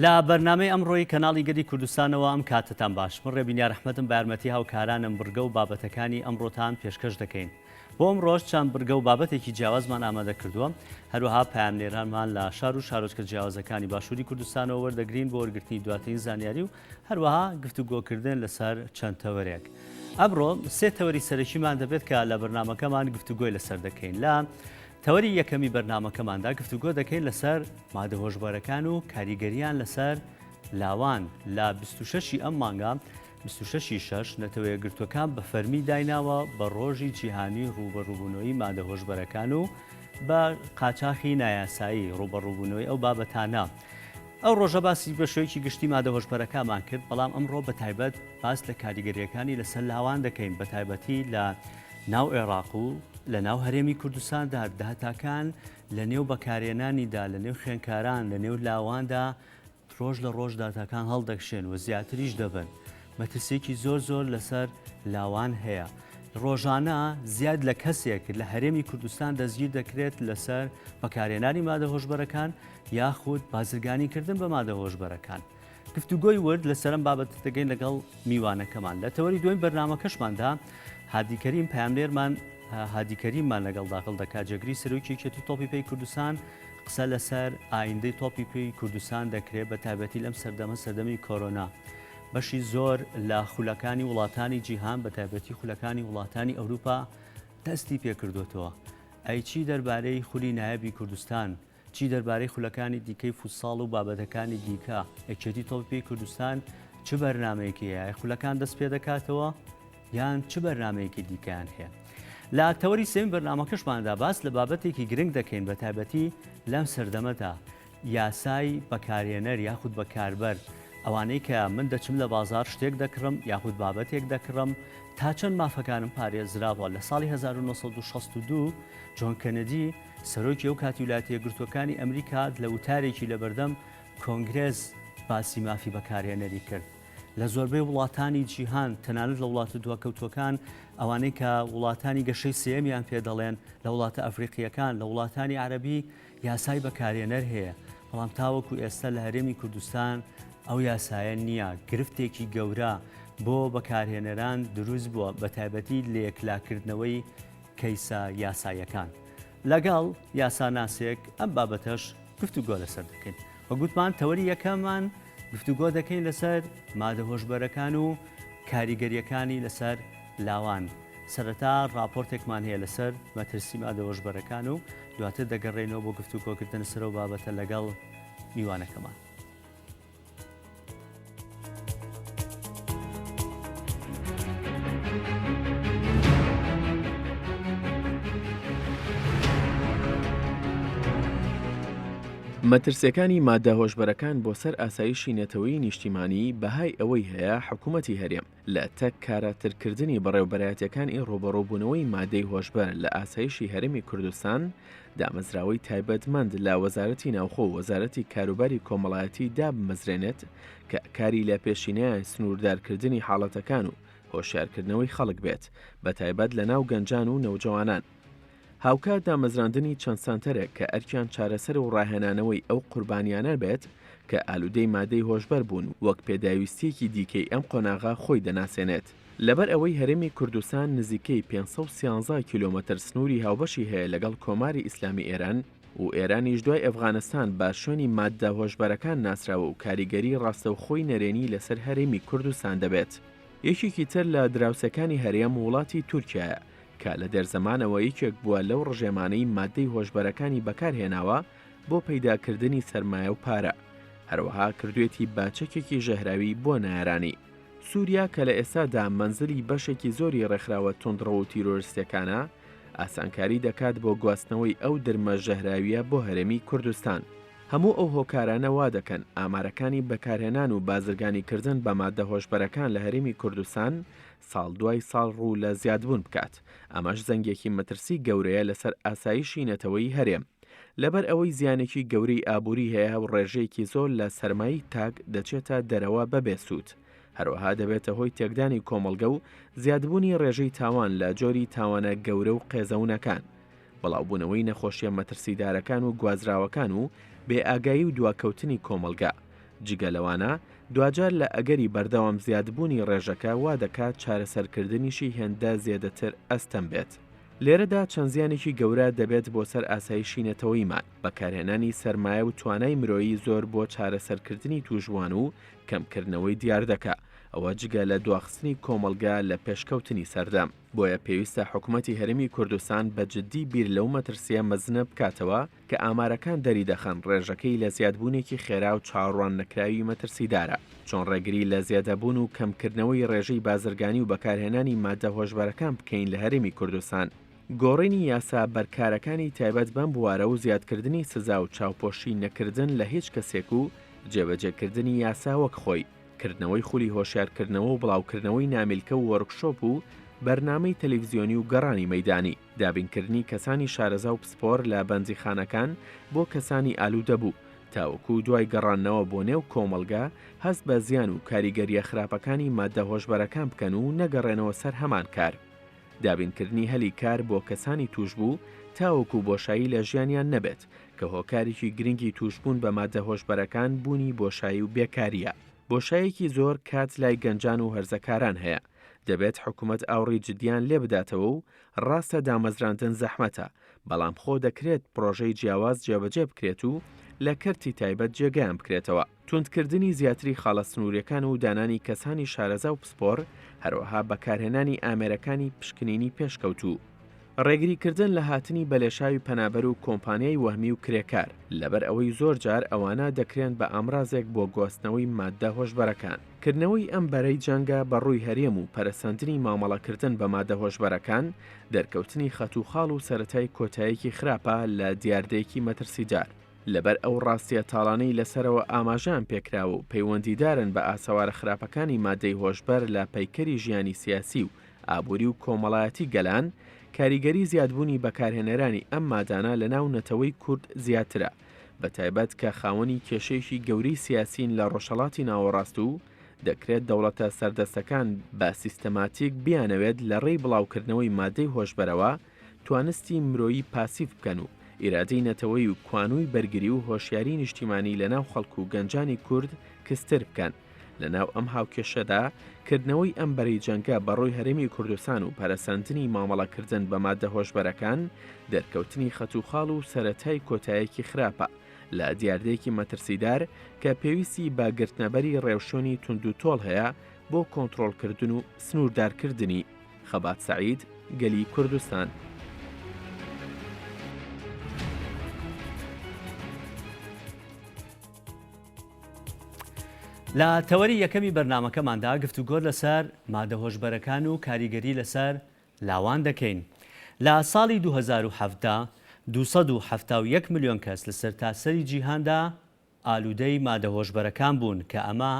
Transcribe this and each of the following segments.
لە بەرنامەی ئەمڕۆی کەناڵی گەلی کوردستانەوە ئەم کاتەتان باش من ڕێبینیار ئەحمەدم بە یارمەتی هاوکارانم بڕگە و بابەتەکانی ئەمڕۆتان پێشکەش دەکەین. بۆ ئەمڕۆش چەند بڕگە و بابەتێکی جیاوازمان ئامادە کردووە، هەروەها پەیامنێرانمان لە شار و شارۆچکە جیاوازەکانی باشووری کوردستانەوە وەردەگرین بۆ وەرگرتنی دواترین زانیاری و هەروەها گفتوگۆکردن لەسەر چەند تەوەرێک. ئەمڕۆ سێ تەوەری سەرەکیمان دەبێت کە لە بەرنامەکەمان گفتوگۆی لەسەر دەکەین. لە تەوەری یەکەمی بەرنامەکەماندا گفتوگۆ دەکەین لەسەر مادە هۆشبەرەکان و کاریگەریان لەسەر لاوان لە 26 ی ئەم مانگە 26 ی شەش، نەتەوەیەکگرتووەکان بە فەرمی دایناوە بە ڕۆژی جیهانی ڕووبەڕووبوونەوەی مادە هۆشبەرەکان و بە قاچاخی نایاسایی ڕووبەڕووبوونەوەی ئەو بابەتانە. ئەو ڕۆژە باسی بە شێوەیەکی گشتی مادە هۆشبەرەکانمان کرد، بەڵام ئەمڕۆ بە تایبەت باس لە کاریگەرییەکانی لەسەر لاوان دەکەین، بە تایبەتی لە ناو عێراق و لە ناو هەرێمی کوردستاندا داتاکان لە نێو بەکارهێنانیدا لە نێو خوێندکاران لە نێو لاواندا ڕۆژ لە ڕۆژ داتاکان هەڵدەکشێن و زیاتریش دەبن، مەترسییەکی زۆر زۆر لەسەر لاوان هەیە. ڕۆژانە زیاد لە کەسێک لە هەرێمی کوردستان دەستگیر دەکرێت لەسەر بەکارهێنانی مادە هۆشبەرەکان یاخود بازرگانیکردن بە مادە هۆشبەرەکان. گفتوگۆی ورد لەسەر ئەم بابەتە دەگەین لەگەڵ میوانەکەمان. لە تەوەری دووەمی بەرنامەکەشماندا هادی کەریم پەیامنێرمان هادی کەریممان لەگەڵ داخل دەکات، جێگری سەرۆکی یەکێتی تۆپی پێی کوردستان قسە لەسەر ئایندەی تۆپی پێی کوردستان دەکرێت بە تایبەتی لەم سەردەمە سەردەمی کۆرۆنا بەشی زۆر لە خولەکانی وڵاتانی جیهان بە تایبەتی خولەکانی وڵاتانی ئەوروپا دەستی پێکردوتەوە ئەی چی دەربارەی خولی نایابی کوردستان چی دەربارەی خولەکانی دیکەی فوتساڵ و بابەتەکانی دیکە یەکێتی تۆپی پێی کوردستان چ بەرنمەیەکی هەیە خولەکان دەست پێ دەکاتەوە یان چ بەرنمەیەکی دیکەیان هەیە لە تەوەری سێم بەرنمەکەشماندا باس لە بابەتێکی گرنگ دەکەین بە تایبەتی لەم سەردەمەدا یاسای بەکارهێنەر یاخود بەکاربەر ئەوانەی کە من دەچم لە بازار شتێک دەکڕم یاخود بابەتێک دەکڕم تا چەند مافەکانم پارێزراوە لە ساڵی 1962 جۆن کەنەدی سەرۆکی ئەو کاتی ویلایەتە یەکگرتووەکانی ئەمریکا لە وتارێکی لەبەردەم کۆنگرێس باسی مافی بەکارهێنەری کرد. لە زۆربەی وڵاتانی جیهان، تەنانەت لە وڵاتە دواکەوتووەکان، ئەوانەی کە وڵاتانی گەشەی سێیەمیان پێ دەڵێن، لە وڵاتە ئەفریقییەکان، لە وڵاتانی عەرەبی یاسای بەکارهێنەر هەیە، بەڵام تاوەکو ئێستا لە هەرێمی کوردستان ئەو یاسایە نییە، گرفتێکی گەورە بۆ بەکارهێنەران دروست بووە، بەتایبەتی لە یەکلاکردنەوەی کەیسە یاساییەکان. لەگەڵ یاساناسێک ئەم بابەتەش گفتوگۆ لەسەر دەکەین. وەک گوتمان تەوەری یەکەممان گفتوگۆ دەکەین لەسەر مادە هۆشبەرەکان و کاریگەریەکانی لەسەر لاوان. سەرەتا ڕاپۆرتێکمان هەیە لەسەر مەترسی مادە هۆشبەرەکان و دواتر دەگەڕێینەوە بۆ گفتوگۆکردن لەسەر ئەو بابەتە لەگەڵ میوانەکەمان. مەترسیەکانی مادە هۆشبەرەکان بۆ سەر ئاسایشی نەتەوەیی نیشتیمانی بەهای ئەوەی هەیە حکوومەتی هەرێم لە تەک کاراترکردنی بەڕێوبەرایەتیەکانی ڕووبەڕووبوونەوەی مادەی هۆشبەر لە ئاسایشی هەرێمی کوردستان دامەزراوەی تایبەتمەند لە وەزارەتی ناوخۆ و وەزارەتی کاروباری کۆمەڵایەتی دابمەزرێنێت کە کاری لە پێشینەیان سنووردارکردنی حاڵەتەکان و هۆشیارکردنەوەی خەڵک بێت بەتایبەت لە ناو گەنجان و نەوجەوانان. هاوکات دامەزراندنی چەند سەنتەرێک کە ئەرکیان چارەسەر و ڕاهێنانەوەی ئەو قوربانیانە بێت کە ئالوودەی مادەی هۆشبەر بوون وەک پێداویستییەکی دیکەی ئەم قۆناغە خۆی دەناسێنێت. لەبەر ئەوەی هەرێمی کوردستان نزیکەی 513 کیلۆمەتر سنووری هاوبەشی هەیە لەگەڵ کۆماری ئیسلامی ئێران و ئێرانیش دوای ئەفغانستان بە شوێنی ماددە هۆشبەرەکان ناسراوە و کاریگەری ڕاستەوخۆی نەرێنی لەسەر هەرێمی کوردستان دەبێت. یەکێکی تر لە دراوسێکانی هەرێم وڵاتی تورکیایە کە لە دێرزەمانەوە یەکێک بووە لەو ڕژێمانەی ماددەی هۆشبەرەکانی بەکارهێناوە بۆ پەیداکردنی سەرمایە و پارە، هەروەها کردوێتی بە چەکێکی ژەهراوی بۆ نەیارانی. سوریا کە لە ئێستادا مەنزلی بەشێکی زۆری ڕێکخراوە توندڕەو و تیرۆرستیەکانە، ئاسانکاری دەکات بۆ گواستنەوەی ئەو درمە ژەهراویە بۆ هەرێمی کوردستان. هەموو ئەو هۆکارانە وا دەکەن ئامارەکانی بەکارهێنان و بازرگانیکردن بە ماددە هۆشبەرەکان لە هەرێمی کوردستان ساڵ دوای ساڵ ڕوو لە زیادبوون بکات، ئەمەش زەنگێکی مەترسی گەورەیە لەسەر ئاسایشی نەتەوەیی هەرێم، لەبەر ئەوەی زیانێکی گەورەی ئابووری هەیە و ڕێژەیەکی زۆر لە سەرمایەی تاک دەچێتە دەرەوە بەبێ سوود، هەروەها دەبێتە هۆی تێکدانی کۆمەڵگە و زیادبوونی ڕێژەی تاوان لە جۆری تاوانە گەورە و قێزەونەکان، بڵاوبوونەوەی نەخۆشیە مەترسیدارەکان و گوازراوەکان و بێ ئاگایی و دواکەوتنی کۆمەڵگە. جگە لەوانە دواجار لە ئەگەری بەردەوام زیادبوونی ڕێژەکە وا دەکات چارەسەرکردنیشی هێندە زێدەتر ئەستەم بێت. لێرەدا چەند زیانێکی گەورە دەبێت بۆ سەر ئاسایشی نەتەوەییمان، بەکارهێنانی سەرمایە و توانای مرۆیی زۆر بۆ چارەسەرکردنی تووشبووان و کەمکردنەوەی دیاردەکە، ئەوە جگە لە دواخستنی کۆمەڵگە لە پێشکەوتنی سەردەم. بۆیە پێویستە حکومەتی هەرێمی کوردستان بە جددی بیر لەو مەترسییە مەزنە بکاتەوە کە ئامارەکان دەریدەخەن ڕێژەکەی لە زیادبوونێکی خێرا و چاوەڕوان نەکراوی مەترسیدارە. چۆن ڕێگری لە زێدەبوون و کەمکردنەوەی ڕێژەی بازرگانی و بەکارهێنانی ماددە هۆشبەرەکان بکەین لە هەرێمی کوردستان؟ گۆڕینی یاسا بەرکارەکانی تایبەت بەم بوارە و زیادکردنی سزا و چاوپۆشی نەکردن لە هیچ کەسێک و جێبەجێکردنی یاسا وەک خۆی. کردنەوەی خولی هۆشیارکردنەوە و بڵاوکردنەوەی نامیلکە و وۆرکشۆپ و بەرنامەی تەلەفزیۆنی و گەڕانی مەیدانی، دابینکردنی کەسانی شارەزا و پسپۆر لە بەندیخانەکان بۆ کەسانی ئالوودەبوو، تاوەکو دوای گەڕاندنەوە بۆ نێو کۆمەڵگە هەست بە زیان و کاریگەرییە خراپەکانی ماددە هۆشبەرەکان بکەن و نەگەڕێنەوە سەر هەمان کار. دابینکردنی هەلی کار بۆ کەسانی تووشبوو تاوەکو بۆشایی لە ژیانیان نەبێت، کە هۆکارێکی گرنگی تووشبوون بە ماددە هۆشبەرەکان بوونی بۆشایی و بێکارییە. بۆشایەکی زۆر کات لای گەنجان و هەرزەکاران هەیە، دەبێت حکومەت ئاوڕی جدیان لێ بداتەوە و ڕاستە دامەزراندن زەحمەتە، بەڵام خۆ دەکرێت پڕۆژەی جیاواز جێبەجێ بکرێت و لە کەرتی تایبەت جێگەیان بکرێتەوە. توندکردنی زیاتری خاڵە سنوورییەکان و دانانی کەسانی شارەزا و پسپۆڕ، هەروەها بەکارهێنانی ئامێرەکانی پشکنینی پێشکەوتوو. ڕێگریکردن لە هاتنی بەلێشاوی پەنابەر و کۆمپانیای وەهمی و کرێکار، لەبەر ئەوەی زۆر جار ئەوانە دەکرێن بە ئامرازێک بۆ گواستنەوەی ماددە هۆشبەرەکان. کردنەوەی ئەم بەرەی جەنگە بە ڕووی هەرێم و پەرەسەندنی مامەڵەکردن بە ماددە هۆشبەرەکان، دەرکەوتنی خەت و خاڵ و سەرەتای کۆتایەکی خراپە لە دیاردەیەکی مەترسیدار. لەبەر ئەو ڕاستییە تاڵانەی لە سەرەوە ئاماژەیان پێکراوە و پەیوەندیدارن بە ئاسەوارە خراپەکانی ماددەی هۆشبەر لە پەیکەری ژیانی سیاسی و ئابووری و کۆمەڵایەتی گەلان، کاریگەری زیادبوونی بەکارهێنەرانی ئەم مادانە لە ناو نەتەوەی کورد زیاترە، بە تایبەت کە خاوەنی کێشەیەکی گەورەی سیاسین لە ڕۆژهەڵاتی ناوەڕاست و دەکرێت دەوڵەتە سەردەستەکان بە سیستەماتیک بیانەوێت لە ڕێی بڵاوکردنەوەی مادەی هۆشبەرەوە توانستی مرۆیی پاسیڤ بکەن و ئیرادەی نەتەوەیی و کوانووی بەرگری و هۆشیاری نیشتیمانی لە ناو خەڵک و گەنجانی کورد کزتر بکەن. لە ناو ئەم هاوکێشەدا، کردنەوەی ئەم بەرەی جەنگە بە ڕووی هەرێمی کوردستان و پەرەسەندنی مامەڵەکردن بە ماددە هۆشبەرەکان، دەرکەوتنی خەت و خاڵ و سەرەتای کۆتایەکی خراپە لە دیاردەیەکی مەترسیدار کە پێویستی بە گرتنەبەری ڕێوشوێنی توندوتۆڵ هەیە بۆ کۆنتڕۆڵکردن و سنووردارکردنی. خەبات سەعید، گەلی کوردستان. لە تەوەری یەکەمی بەرنامەکەماندا گفتوگۆ لەسەر مادە هۆشبەرەکان و کاریگەری لەسەر لاوان دەکەین. لە ساڵی 2017 271 ملیۆن کەس لە سەرتاسەری جیهاندا ئالوودەی مادە هۆشبەرەکان بوون کە ئەمە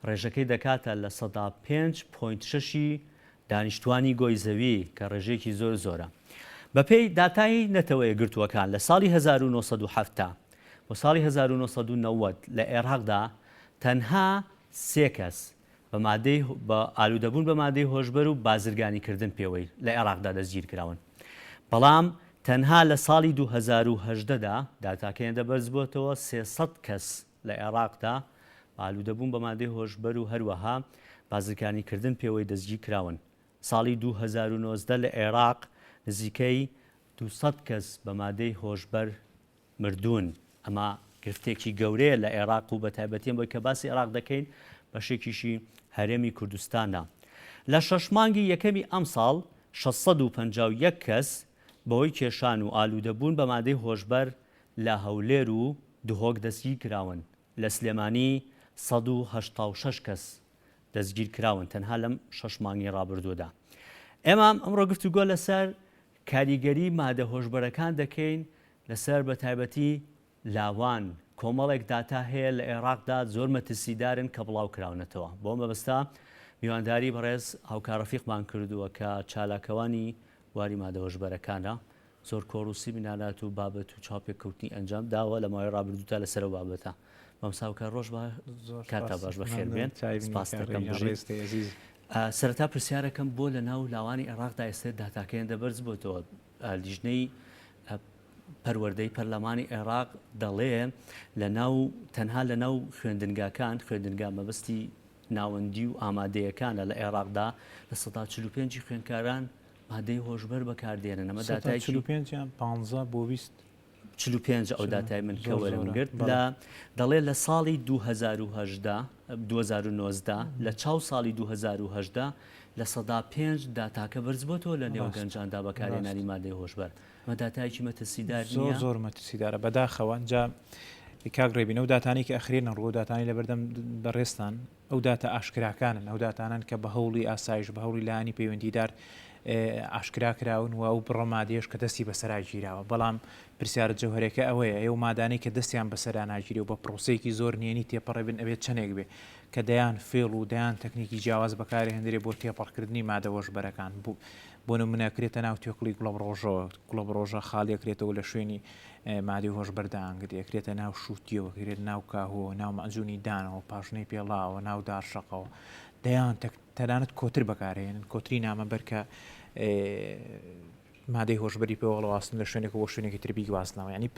ڕێژەکەی دەکاتە 5.6% ی دانیشتوانی گۆی زەوی کە ڕێژەیەکی زۆر زۆرە. بەپێی داتای نەتەوەیەکگرتووەکان لە ساڵی 1970 بۆ ساڵی 1990 لە ئێراقدا تەنها سێ کەس بە مادەی بە ئالوودەبوون بە مادەی هۆشبەر و بازرگانیکردن پێوەی لە ئێراقدا دەستگیرکراون بەڵام تەنها لە ساڵی 2018 دا داتاکە هێندە بەرزبووەتەوە 300 کەس لە ئێراقدا بە ئالوودەبوون بە مادەی هۆشبەر و هەروەها بازرگانیکردن پێوەی دەستگیرکراون. ساڵی 2019 لە ئێراق نزیکەی 200 کەس بە مادەی هۆشبەر مردوون، ئەمە گرفتێکی گەورەیە لە عێراق و بەتایبەتی ئەمەی کە باسی عێراق دەکەین بەشێکیشی هەرێمی کوردستانە. لە شەش مانگی یەکەمی ئەمساڵ 651 کەس بەهۆی کێشان و ئالوودەبوون بە مادەی هۆشبەر لە هەولێر و دهۆک دەستگیرکراون، لە سلێمانی 186 کەس دەستگیرکراون تەنها لەم شەش مانگی ڕابردوودا. ئێمە ئەمڕۆ گفتوگۆ لەسەر کاریگەری مادە هۆشبەرەکان دەکەین لەسەر بەتایبەتی لاوان، کۆمەڵێک داتا هەیە لە ئێراقدا زۆر مەترسیدارن کە بڵاو کراونەتەوە، بۆ مەبەستە میوانداری بەڕێز هاوکار ڕەفیقمان کردووە کە چالاکەوانی بواری مادە هۆشبەرەکانە، زۆر کۆڕ و سیمینارات و بابەت و چاوپێکەوتنی ئەنجام داوە لە ماوەی ڕابردوودا لەسەر ئەو بابەتە. مامۆستا هاوکار ڕۆژ باش، کاتتان باش، بەخێربێن، سپاست دەکەم، بژیت. سەرەتا پرسیارەکەم بۆ لە ناو لاوانی عێراقدا ئێستا داتاکە هێندە بەرز بۆتەوە لیژنەی پەروەردەی پەرلەمانی عێراق دەڵێ لە ناو تەنها لە ناو خوێندنگاکان، خوێندنگا مەبەستی ناوەندی و ئامادەیەکانە لە عێراقدا 45% ی خوێندکاران مادەی هۆشبەر بەکاردێنن. ئەمە داتایەکی 45 یان 15 بۆ 20 45 ئەو داتای من کە وەرم گرت لە دەڵێ لە ساڵی 2018 2019 لە چاو ساڵی 2018 5% داتاکە بەرزبۆتەوە لە نێو گەنجاندا بەکارهێنانی مادەی هۆشبەر. ئەمە داتایەکی مەترسیدار نییە؟ زۆر زۆر مەترسیدارە بەداخەوە. جا کاک ڕێبین ئەو داتانەی کە ئەخرێنە ڕوو ئەو داتانەی لەبەردەم بەڕێزتان ئەو داتا ئاشکراکانن ئەو داتانەن کە بە هەوڵی ئاسایش بە هەوڵی لایەنی پەیوەندیدار ئاشکرا کراون و ئەو بڕە مادەیەش کە دەستی بەسەرا گیراوە بەڵام پرسیارە جەوهەرەکە ئەوەیە ئەو مادانەی کە دەستیان بەسەرا ناگیرێ و بە پرۆسەیەکی زۆر نهێنی تێپەڕێ بن ئەبێت چەندێک بێ کە دەیان فێڵ و دەیان تەکنیکی جیاواز بەکارهێندرێ بۆ تێپەڕکردنی مادە هۆشبەرەکان بوو بۆ نمونە ئەکرێتە ناو توێکڵی گوڵەبڕۆژەوە، گوڵەبڕۆژە خاڵی ئەکرێتەوە لە شوێنی مادەی هۆشبەر دانگرێ، ئەکرێتە ناو شووتیەوە، ئەکرێت ناو کاهۆوە، ناو مەعجونی دانەوە، پاژنەی پێڵاوە، ناو دارشەقەوە، دەیان تەک تەنانەت کۆتر بەکارهێنن، کۆتری نامەبەر کە مادەی هۆشبەری پێوە هەڵواسن لە شوێنێک بۆ شوێنێکی تر بیگوازنەوە. یعنی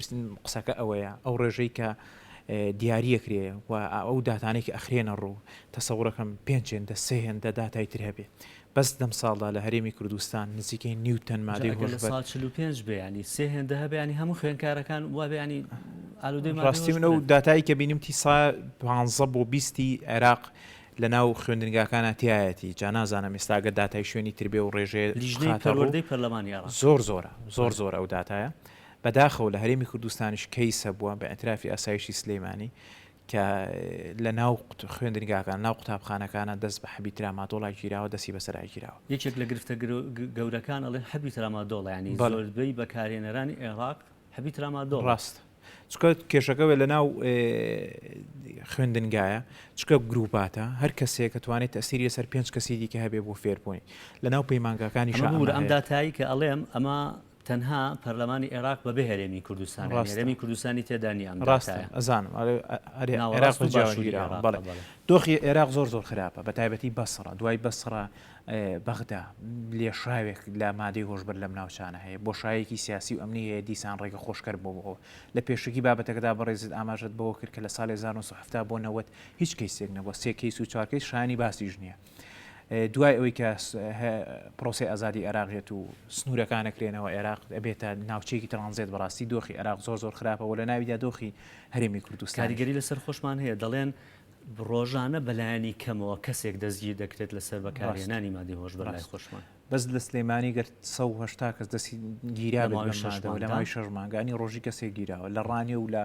قسەکە ئەوەیە ئەو ڕێژەی کە دیاریەکرێ و ئەو داتانەی کە ئەخرێنە ڕوو تەسەورەکەم پێنج هێندە سێ هێندە داتای تر هەبێ. بەس لەم ساڵدا لە هەرێمی کوردستان نزیکەی نیو تەن جا مادەی ئەگەر لە هۆشبەر. ساڵ 45 بێ یانی سێ هێندە هەبێ یانی هەموو خوێندکارەکان وا بێ یانی ئالوودەی مادەی ڕاستی من ئەو هۆشبەرن. داتای کە بینیم تی سا پانزە بۆ بیستی عێراق لە ناو خوێندنگاکانا تیایەتی جا نازانم ئێستا گەر داتای شوێنی تر بێ و ڕێژەیە لیژنەی بخاتە ڕوو پەروەردەی پەرلەمانی عێراق. زۆر زۆرە زۆر بەڵێ. زۆرە ئەو داتایە بەداخەوە لە هەرێمی کوردستانیش کەیس هەبووە بە ئیعترافی ئاسایشی سلێمانی کە لە ناو خوێندنگاکان، ناو قوتابخانەکانە دەست بە حەبی ترامادۆڵا گیراوە، دەستی بەسەرا گیراوە. یەکێک لە گرفتە گەورەکان ئەڵێن حەبی ترامادۆڵە، یانی زۆربەی بەکارهێنەرانی عێراق حەبی ترامادۆڵە. ڕاستە، چونکە کێشەکە لە ناو خوێندنگایە، چونکە گروپاتە، هەر کەسێک ئەتوانێت تەئسیری لەسەر پێنج کەسی دیکە هەبێ بۆ فێربوونی، لە ناو پەیمانگاکانیشا ئەمە ئەمە ببورە ئەم هەیە. داتایەی کە ئەڵێم ئەمە تەنها پەرلەمانی عێراق بەبێ هەرێمی کوردستان یانی ڕاستە. هەرێمی کوردستانی تێدا نییە ئەم ڕاستە داتایە. ئەزانم ئەرێ ئەرێ عێراق ناوەڕاست و بە جیاوە باشووری گیراوە عێراقە بەڵێ بەڵێ. دۆخی عێراق زۆر زۆر خراپە بە تایبەتی بەسڕە دوای بەسڕە بەغدا لێشاوێک لە مادەی هۆشبەر لەم ناوچانە هەیە بۆشایەکی سیاسی و ئەمنی هەیە دیسان ڕێگە خۆشکەر بۆ بۆ لە پێشەکی بابەتەکەدا بەڕێزت ئاماژەت بەوە کرد کە لە ساڵی 1970 بۆ 90 هیچ کەیسێک نەبووە سێ کەیس و چوار کەیس شایانی باسیش نییە دوای ئەوەی کە پرۆسەی ئازادی عێراق یەت و سنوورەکان ئەکرێنەوە عێراق ئەبێتە ناوچەیەکی ترانزێت بەڕاستی دۆخی عێراق زۆر زۆر خراپە و لە ناویدا دۆخی هەرێمی کوردستان کاریگەری لەسەر خۆشمان هەیە دەڵێن ڕۆژانە بەلایەنی کەمەوە کەسێک دەستگیر دەکرێت لەسەر بەکارهێنانی مادەی هۆشبەر لای خۆشمان. بەس لە سلێمانی گەر 180 کەس دەستی گیرا بێت بەم مادەوە لە ماوەی شەش مانگا ینی ڕۆژی کەسێک گیراوە لە ڕانیە و لە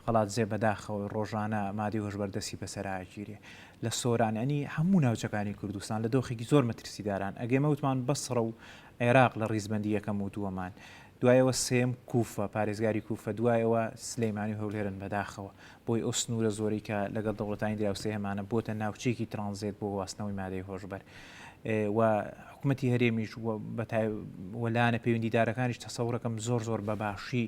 قەڵادزێ بەداخەوە ڕۆژانە مادەی هۆشبەر دەستی بەسەرا گیرێ لە سۆران یانی هەموو ناوچەکانی کوردستان لە دۆخێکی زۆر مەترسیداران ئەگەر ئێمە وتمان بەسڕە و عێراق لە ڕیزبەندی یەکەم و دووەمان دوایەوە سێم کوفە پارێزگاری کوفە دوایەوە سلەیمانی و هەولێرن بەداخەوە بۆی ئەو سنوورە زۆرەی کە لەگەڵ دەوڵەتانی دراوسێ هەمانە بۆتە ناوچەیەکی ترانزێت بۆ گواستنەوەی مادەی هۆشبەر و حکوومەتی هەرێمیش و لایەنە پەیوەندیدارەکانیش تەسەورەکەم زۆر زۆر بە باشی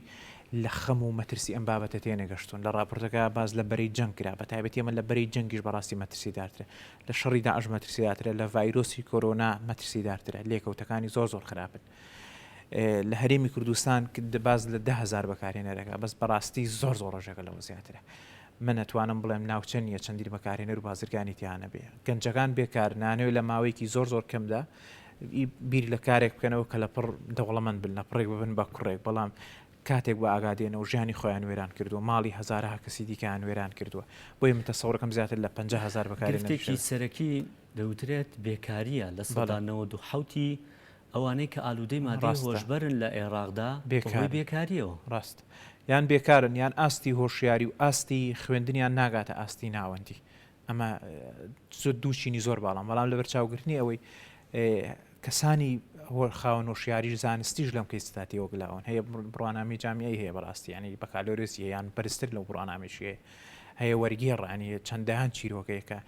لە خەم و مەترسی ئەم بابەتە تێنەگەشتوون. لە ڕاپۆرتەکە باس لە بەرەی جەنگ کرا، بە تایبەتی ئەمە لە بەرەی جەنگیش بەڕاستی مەترسیدارترە. لە شەڕی داعش مەترسیدارترە، لە ڤایرۆسی کۆرۆنا مەترسیدارترە، لێکەوتەکانی زۆر زۆر خراپن. لە هەرێمی کوردستان باس لە 10,000 بەکارهێنەر دەکات، بەس بەڕاستی زۆر زۆر ڕێژەکە لەوە زیاترە. من ئەتوانم بڵێم ناوچە نییە چەندین بەکارهێنەر و بازرگانی تیا نەبێ. گەنجەکان بێکار نانەوێت لە ماوەیەکی زۆر زۆر کەمدا بیر لە کارێک بکەنەوە کە لەپڕ دەوڵەمەند بن، لەپڕێک ببن بە کوڕێک، بەڵام کاتێک بە ئاگا دێنەوە ژیانی خۆیان وێران کردووە، ماڵی هەزارەها کەسی دیکەیان وێران کردووە، بۆیە من تەسەورەکەم زیاتر لە 50,000 بەکارهێنەریش گرفتێکی سەرەکی دەوترێت بێکارییە، 97% ی ئەوانەی کە ئالوودەی مادەی هۆشبەرن لە عێراقدا بەهۆی بێکارییەوە. ڕاستە. یان بێکارن یان ئاستی هۆشیاری و ئاستی خوێندنیان ناگاتە ئاستی ناوەندی. ئەمە دوو چینی زۆر باڵان بەڵام لەبەر چاوگرتنی ئەوەی کەسانی خاوەن هۆشیاریش زانستیش لەم کەیسەدا تێوەگلاون هەیە بڕوانامەی جامیعی هەیە بەڕاستی ینی بەکالۆریۆسی هەیە یان بەرزتر لەو بڕوانامەیشی هەیە هەیە وەرگێڕ ینی چەندەهان چیرۆکەیە کە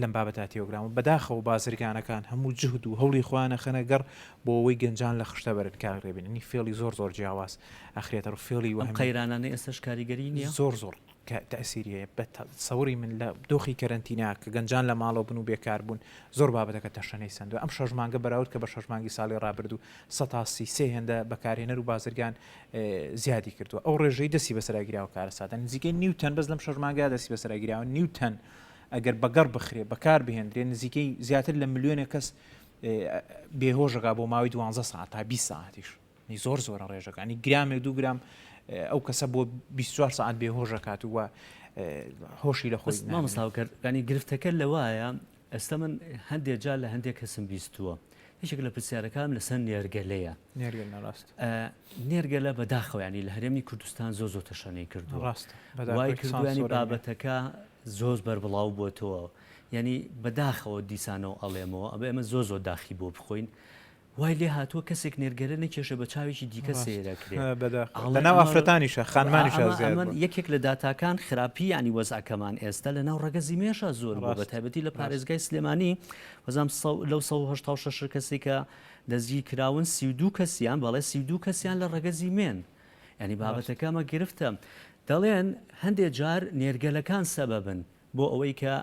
لەم بابەتە تێوەگلاون بەداخەوە بازرگانەکان هەموو جهد و هەوڵی خۆیان ئەخەنە گەڕ بۆ ئەوەی گەنجان لە خشتە بەرن کاک ڕێبین ینی فێڵی زۆر زۆر جیاواز ئەخرێتە ڕوو فێڵی ئەم وەهمی قەیرانانەی ئێستاش کاریگەری نییە؟ زۆر زۆر. کە تەئسیری هەیە بە تەسەوری من لە دۆخی کەرەنتینا کە گەنجان لە ماڵەوە بن و بێکار بوون زۆر بابەتەکە تەشەنەی سەندوە ئەم شەش مانگە بەراورد کە بە شەش مانگی ساڵی ڕابردوو 33 هێندە بەکارهێنەر و بازرگان زیادی کردووە ئەو ڕێژەی دەستی بەسەرا گیراوە کارەساتە نزیکەی نیو تەن بەس لەم شەش مانگە دەستی بەسەرا گیراوە نیو تەن ئەگەر بەگەڕ بخرێ بەکار بهێندرێ نزیکەی زیاتر لە ملیۆنێک کەس بێهۆشەکە بۆ ماوەی دوانزە ساعت تا 20 ساعتیش ی زۆر زۆرە ڕێژەکە ینی گرامێک دوو گرام ئەو کەسە بۆ 24 ساعت بێهۆشەکات و هۆشی لە خۆی مامۆستا کرد ینی گرفتەکە لەوایە ئێستا من هەندێک جار لە هەندێک کەسم بیستووە یەکێک لە پرسیارەکانم لەسەر نێرگەلەیە ڕاست نێرگەلە بەداخەوەیانی لە هەرێمی کوردستان زۆ زۆ تەشەنەی کردو ڕاست وای کردویانی بابەتەکە زۆز بەربڵاو بۆتەوە یعنی بەداخەوە دیسانەوە ئەڵێمەوە ئەبێ ئەمە زۆ زۆر داخی بۆ بخۆین وای لێ هاتووە کەسێک نێرگەلە نەکێشێ بە چاوێکی دیکە سەیرەکرێ. لە ناو ئافرەتانیشا خانمانیشا زیاد بووە. یەکێک لە داتاکان خراپی یانی وەزعەکەمان ئێستا لە ناو ڕەگەزی مێشا زۆر بووە بە تایبەتی لە پارێزگای سلێمانی وەزام لەو 186 کەسی کە دەستگیر کراون 32 کەسیان بەڵێ 32 کەسیان لە ڕەگەزی مێن ینی بابەتەکە ئەمە گرفتە دەڵێن هەندێک جار نێرگەلەکان سەبەبن بۆ ئەوەی کە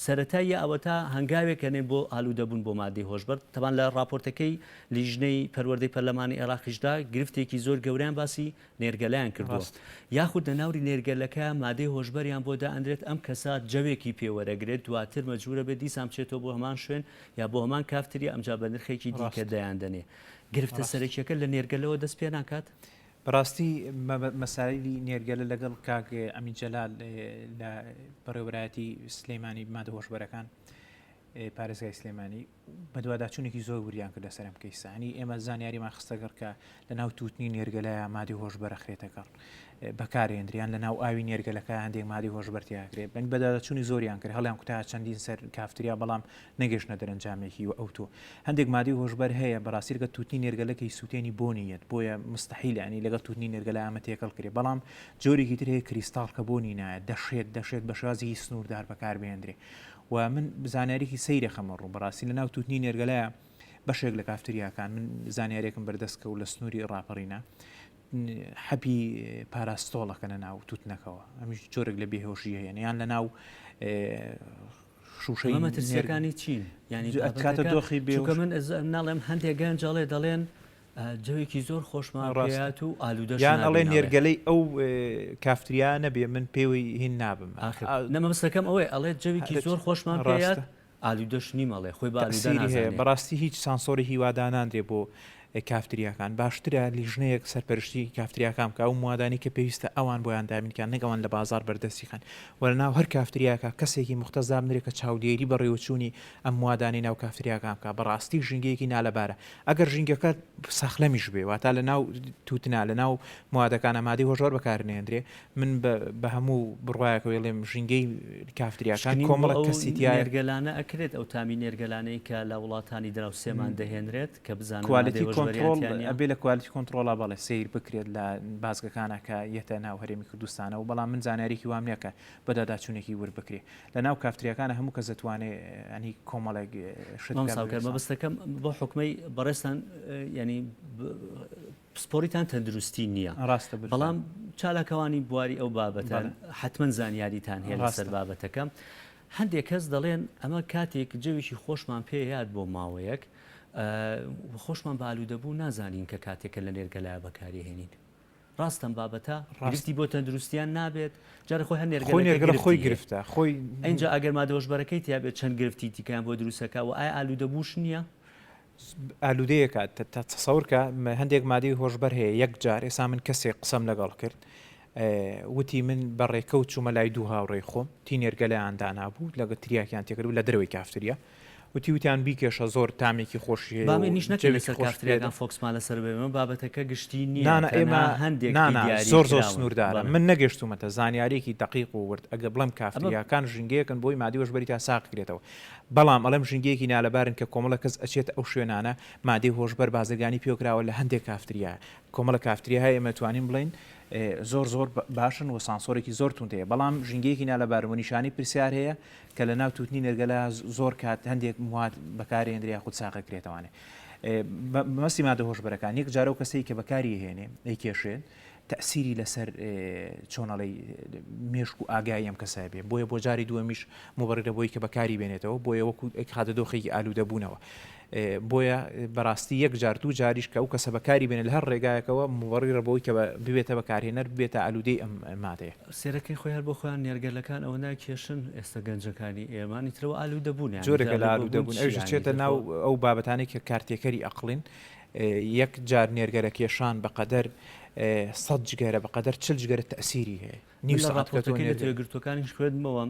سەرەتا یا ئەوەتا هەنگاوێک ئەنێن بۆ ئالوودەبوون بۆ مادەی هۆشبەر، تەبان لە ڕاپۆرتەکەی لیژنەی پەروەردەی پەرلەمانی عێراقیشدا گرفتێکی زۆر گەورەیان باسی نێرگەلەیان کردووە، یاخود لە ناوری نێرگەلەکە مادەی هۆشبەریان بۆ دائەنرێت ئەم کەسە جەوێکی پێ وەرەگرێت دواتر مەجبورە بێت دیسان بچێتەوە بۆ هەمان شوێن یا بۆ هەمان کافتریا ئەمجا بە نرخێکی دیکە دەیاندەنێ. گرفتە سەرەکیەکە لە نێرگەلەوە دەست پێ ناکات؟ بەڕاستی مەسایلی نێرگەلە لەگەڵ کاک ئەمین جەلال لە بەڕێوەبەرایەتی سلەیمانی مادە هۆشبەرەکان پارێزگای سلێمانی بەدواداچوونێکی زۆر وریان کرد لەسەر ئەم کەیسانی ئێمە زانیاریمان خستە گەڕ کە لە ناو تووتنی نێرگەلایە مادی هۆشبەرە خرێتە گەڕ بەکارێندریان لە ناو ئاوی نێرگەلەکە هەندێک مادی هۆشبەر تیاکرێت بن بەداداچوونی زۆریان کرد هەڵیان کوتا چەندین سەر کافتریا بەڵام نەگەشتنە دەرەنجامێکی و ئەوتۆ. هەندێک مادەی هۆشبەر هەیە بەڕاستی لەگەڵ تووتنی نێرگەلە کە ئیسووتێنی بۆنی یەت بۆیە مستحیلە یانی لەگەڵ تووتنی نێرگەلە ئەمە تێکەڵ کرێ بەڵام جۆرێکی تر هەیە کریستاڵ کە بۆنی نایەت دەشێت دەشێت بە شێوازێکی سنووردار بەکاربهێندرێ و من زانیاریی سەیرە خەمە ڕوو بەڕاستی لە ناو تووتنی نێرگەلەیە بەشێک لە کافتریاکان من زانیارێکم بەردەست کەوت لە سنووری ڕاپەڕینە حەبی پاراستۆڵ ئەکەنە ناو تووتنەکەوە ئەمیش جۆرێک لە بێهۆشی هەیە یان لە ناو شوشەی مەترسیەکانی چین ینی کاتە دۆخی بێ من ناڵێم هەندێک گەنج ئەڵێ دەڵێن جەوێکی زۆر خۆشمان ڕاستات و ئالوودە یان ئەڵێ نێرگەلەی ئەو کافتریا نەبێ من پێوەی هین نابم نەمەبستەکەم ئەوەی ئەڵێ جەوێکی زۆر خۆشمان ڕاستە ئالودەش نیم ئەڵێ خۆی بە ئالودە تەئسیری هەیە نازانێ. بەڕاستی هیچ سانسۆری هی وا دانانرێ بۆ کافتریاکان باشترە لیژنەیەک سەرپەرشتی کافتریاکان بکا ئەو موادانەی کە پێویستە ئەوان بۆیان دابین کەن نەک ئەوان لە بازاڕ بەردەستی خەن وە لەناو هەر کافتریاکە کەسێکی موختەس دابنرێ کە چاودێری بەڕێوەچوونی ئەم موادانەی ناو کافتریاکان بکا بەڕاستی ژینگەیەکی نالەبارە ئەگەر ژینگەکە ساخلەمیش بێ واتا لەناو توتنا لەناو موادەکانا مادەی هۆشبەر بەکارنەهێندرێ من بە هەموو بڕوایەکەوە ئەڵێم ژینگەی کافتریاکان پشکنین بۆ کۆمەڵێک ئەو کەسی تیایە. نێرگەلانە ئەکرێت ئەو تامی نێرگەلانەی کە لە وڵاتانی دراوسێمان دەهێنرێت کە بزانن مادەی کوالیتی هۆشبەریان کۆنتڕۆڵ تیا نیە؟ ئەبێ لە quality control ا بەڵێ سەیر بکرێت لە بازگەکانا کە یەتە ناو هەرێمی کوردستانەوە بەڵام من زانیاریەکی وام نیە کە بەدواداچوونێکی ورد بکرێ لە ناو کافتریاکانا هەموو کەس دەتوانێ یانی کۆمەڵێک شت بکات مامۆستا هاوکار مەبەستەکەم بۆ حوکمەی بەڕێزتان یانی پسپۆریتان تەندروستی نییە ڕاستە بلفعل. بەڵام چالاکەوانی بواری ئەو بابەتەن بەڵێ. حەتمەن زانیاریتان هەیە لەسەر ڕاستە. بابەتەکە هەندێک کەس دەڵێن ئەمە کاتێک جەوێکی خۆشمان پێ یاد بۆ ماوەیەک و خۆشمان بە ئالوودەبوو نازانین کە کاتێکە لە نێرگەلایە بەکاری هێنین ڕاستە ئەم بابەتە ڕاست. گرفتی بۆ تەندروستیان نابێت جارێ خۆی هەر خۆی نێرگەلەکە نێرگەلە خۆی گرفتی هەیە گرفتە خۆی ئینجا ئەگەر مادە هۆشبەرەکەی تیابێت چەند گرفتی دیکەیان بۆ دروستەکا و ئایا ئالوودەبووش نییە؟ ئالوودەیەکە تەسەور کە هەندێک مادەی هۆشبەر هەیە یەک جار ئێسا من کەسێک قسەم لەگەڵ کرد وتی من بە ڕێکەوت چوومە لای دوو هاوڕێی خۆم تینێرگەلیان دانابوو لەگە تریاکیان تێکرد لە دەرەوەی کافتریا وتی وتیان بیکێشە زۆر تامێکی خۆشی هەیە با منیش نەکەین جەوێکی لەسەر خۆش کافتریاکان پێ focus مان لەسەر بێ من بابەتەکە گشتی نییە نانا تەنها ئێمە هەندێکی نانا دیاری زۆر زۆر کراون سنووردارە بەڵێ من نەگەشتوومەتە زانیاریەکی دەقیق و ورد ئەگە بڵێم ئەمە کافتریاکان ژینگەیەکن بۆی مادەی هۆشبەری تا ساغ کرێتەوە بەڵام ئەڵێم ژینگەیەکی نالەبارن کە کۆمەڵە کەس ئەچێتە ئەو شوێنانە مادەی هۆشبەر بازرگانی پێوەکراوە لە هەندێک کافتریا کۆمەڵە کافتریا هەیە ئێمە توانین بڵێین زۆر زۆر باشن و سانسۆرێکی زۆر توند هەیە بەڵام ژینگەیەکی نالەبارن و نیشانەی پرسیار هەیە کە لە ناو توتنی نێرگەلە زۆر کات هەندێک مواد بەکارێنرێ یاخود ساغەکرێتەوانێ مەسی مادە هۆشبەرەکان یەک جارە و کەسێک کە بەکاری هێنێ ئەیکێشێت. تەئسیری لەسەر چۆن ئەڵێی مێشک و ئاگایی ئەم کەسە بێ بۆیە بۆ جاری دووەمیش موبەڕیرە بۆی کە بەکاری بێنێتەوە بۆیە وەکو ئەیخاتە دۆخێکی ئالوودەبوونەوە بۆیە بەڕاستی یەک جار دوو جاریش کە ئەو کەسە بەکاری بێنێ لە هەر ڕێگایەکەوە موبەڕیرە بۆی کە ببێتە بەکارهێنەر ببێتە ئالوودەی ئەم مادەیە. سەیرەکەی خۆی هەر بۆ خۆیان نێرگەلەکان ئەوە ناکێشن ئێستا گەنجەکانی ئێمە ئیترەوە ئالوودەبوون یانی جۆرێکە لە ئالوودەبوون ئەویش دەچێتە ناو ئەو بابەتانەی کە کارتێکەری ئەقڵین یەک جار نێرگەلە کێشان بە قەدەر سەد جگەرە بە قەدەر چل جگەرە تەئسیری هەیە. نیو من لە سەعات کە تۆ ڕاپۆرتەکەی نێرگەلە. نەتەوەیەکگرتووەکانیش خوێندمەوە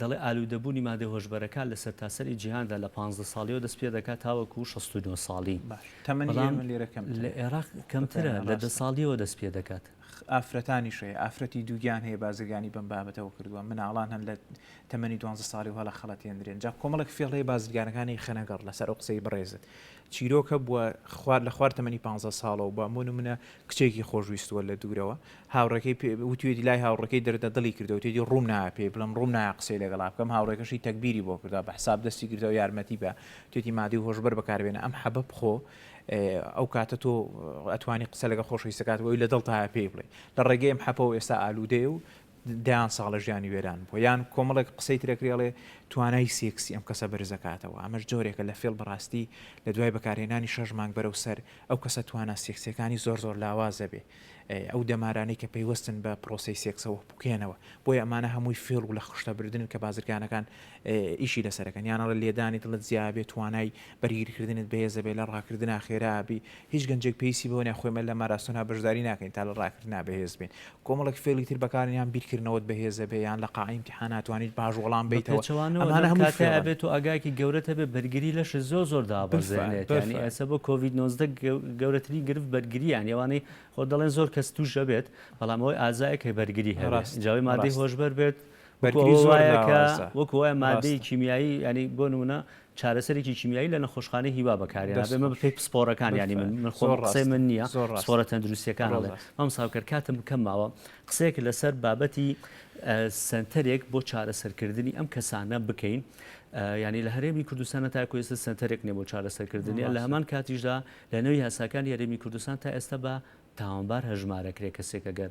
دەڵێ ئالوودەبوونی مادە هۆشبەرەکان لە سەرتاسەری جیهاندا لە 15 ساڵیەوە دەست پێدەکات تاوەکو 69 ساڵی. باش تەمەنی بەڵام ئێمە لێرە لە کەمترە. ئێراق کەمترە بەپێ لە دە ڕاستە. ساڵیەوە دەست پێدەکات. ئافرەتانیش هەیە ئافرەتی دووگیان هەیە بازرگانی بەم بابەتەوە کردووە مناڵان هەن لە تەمەنی دوانزە ساڵی و هەڵەخەڵەتێندرێن جا کۆمەڵێک فێڵ هەیە بازرگانەکانی خەنەگەڕ لەسەر ئەو قسەی بەڕێزت چیرۆک هەبووە خوار لە خوار تەمەنی پانزە ساڵەوە بە بۆ نمونە کچێکی خۆشویستووە لە دوورەوە هاوڕێکەی پێ وتوێتی لای هاوڕێکەی دەردە دڵی کردەوە وتێتی ڕووم نایە پێی بڵێم ڕووم نایە قسەی لەگەڵا بکەم هاوڕێکەشی تەگبیری بۆ کردووە بە حساب دەستی گرتەوە یارمەتی بە وتێتی مادەی هۆشبەر بەکاربێنە ئەم حەبە بخۆ ئەو کاتە تۆ ئەتوانی قسە لەگەڵ خۆشەویستەکات ئەوی لە دڵتایە پێی بڵێ لە ڕێگەی ئەم حەپەوە ئێستا ئالوودەیە و دەیان ساڵە ژیانی وێران بووە یان کۆمەڵێک قسەی ترەکرێ ئەڵێ توانای سێکسی ئەم کەسە بەرزەکاتەوە ئەمەش جۆرێکە لە فێڵ بەڕاستی لە دوای بەکارهێنانی شەش مانگ بەرەو سەر ئەو کەسە توانا سێکسیەکانی زۆر زۆر لاوازە بێ ئەو دەمارانەی کە پەیوەستن بە پرۆسەی سێکسەوە پوکێنەوە بۆیە ئەمانە هەمووی فێڵ و لە خشتە بردنن کە بازرگانەکان ئیشی لەسەرەکەن یان ئەڵێ لێدانی دڵت زیابێ توانای بەرگریکردنت بەهێزە بێ لە ڕاکردنا خێرا بی هیچ گەنجێک پێویستی بەوە نیە خۆی مە لە ماراسۆنا بەشداری ناکەین تا لە ڕاکردنا بەهێز بین کۆمەڵێک فێڵی تر بەکارن یان بیرکردنەوەت بەهێزە بێ یان لە قاعەی ئیمتیحانا توانیت باش وەڵام بە بەیتەوە پێچەوانەوە ئەمانە لەم هەمووی کاتەیا فێڵن. ئەبێ تۆ ئاگایەکی گەورەت هەبێ بەرگری لەشت زۆر زۆر بالفعل دابەزێنێت یانی بالفعل. ئێستا بۆ کۆڤید 19 گەورەترین گرفت بەرگرییە یانی ئەوانەی خۆ دەڵێن زۆر کەس تووش ئەبێت بەڵام ئەوەی ئازایە کە بەرگری هەبێ ڕاست ئینجا ئەوەی مادەی ڕاست. هۆشبەر بێت وەکو بەرگری ئەوە زۆر وایە کە لاوازە وەکو وایە مادەی ڕاستە. کیمیایی یانی بۆ نموونە چارەسەرێکی کیمیایی لە نەخۆشخانەی هیوا بەکارهێنا دەست بێ مە خۆش. بەپێی پسپۆڕەکان یانی من بالفعل. من خۆم زۆر قسەی ڕاستە من نییە زۆر ڕاستە پسپۆڕە تەندروستییەکان زۆر ئەڵێن ڕاستە. مامۆستا هاوکار کاتم کەم ماوە قسەیەک لەسەر بابەتی سەنتەرێک بۆ چارەسەرکردنی ئەم کەسانە بکەین یانی لە هەرێمی کوردستانە تاکو ئێستا سەنتەرێک نییە بۆ چارەسەرکردنیان لە ڕاستە. هەمان کاتیشدا لە نێو یاساکانی هەرێمی کوردستان تا ئێستا بە تاوانبار هەژمارەکرێ کەسێک ئەگەر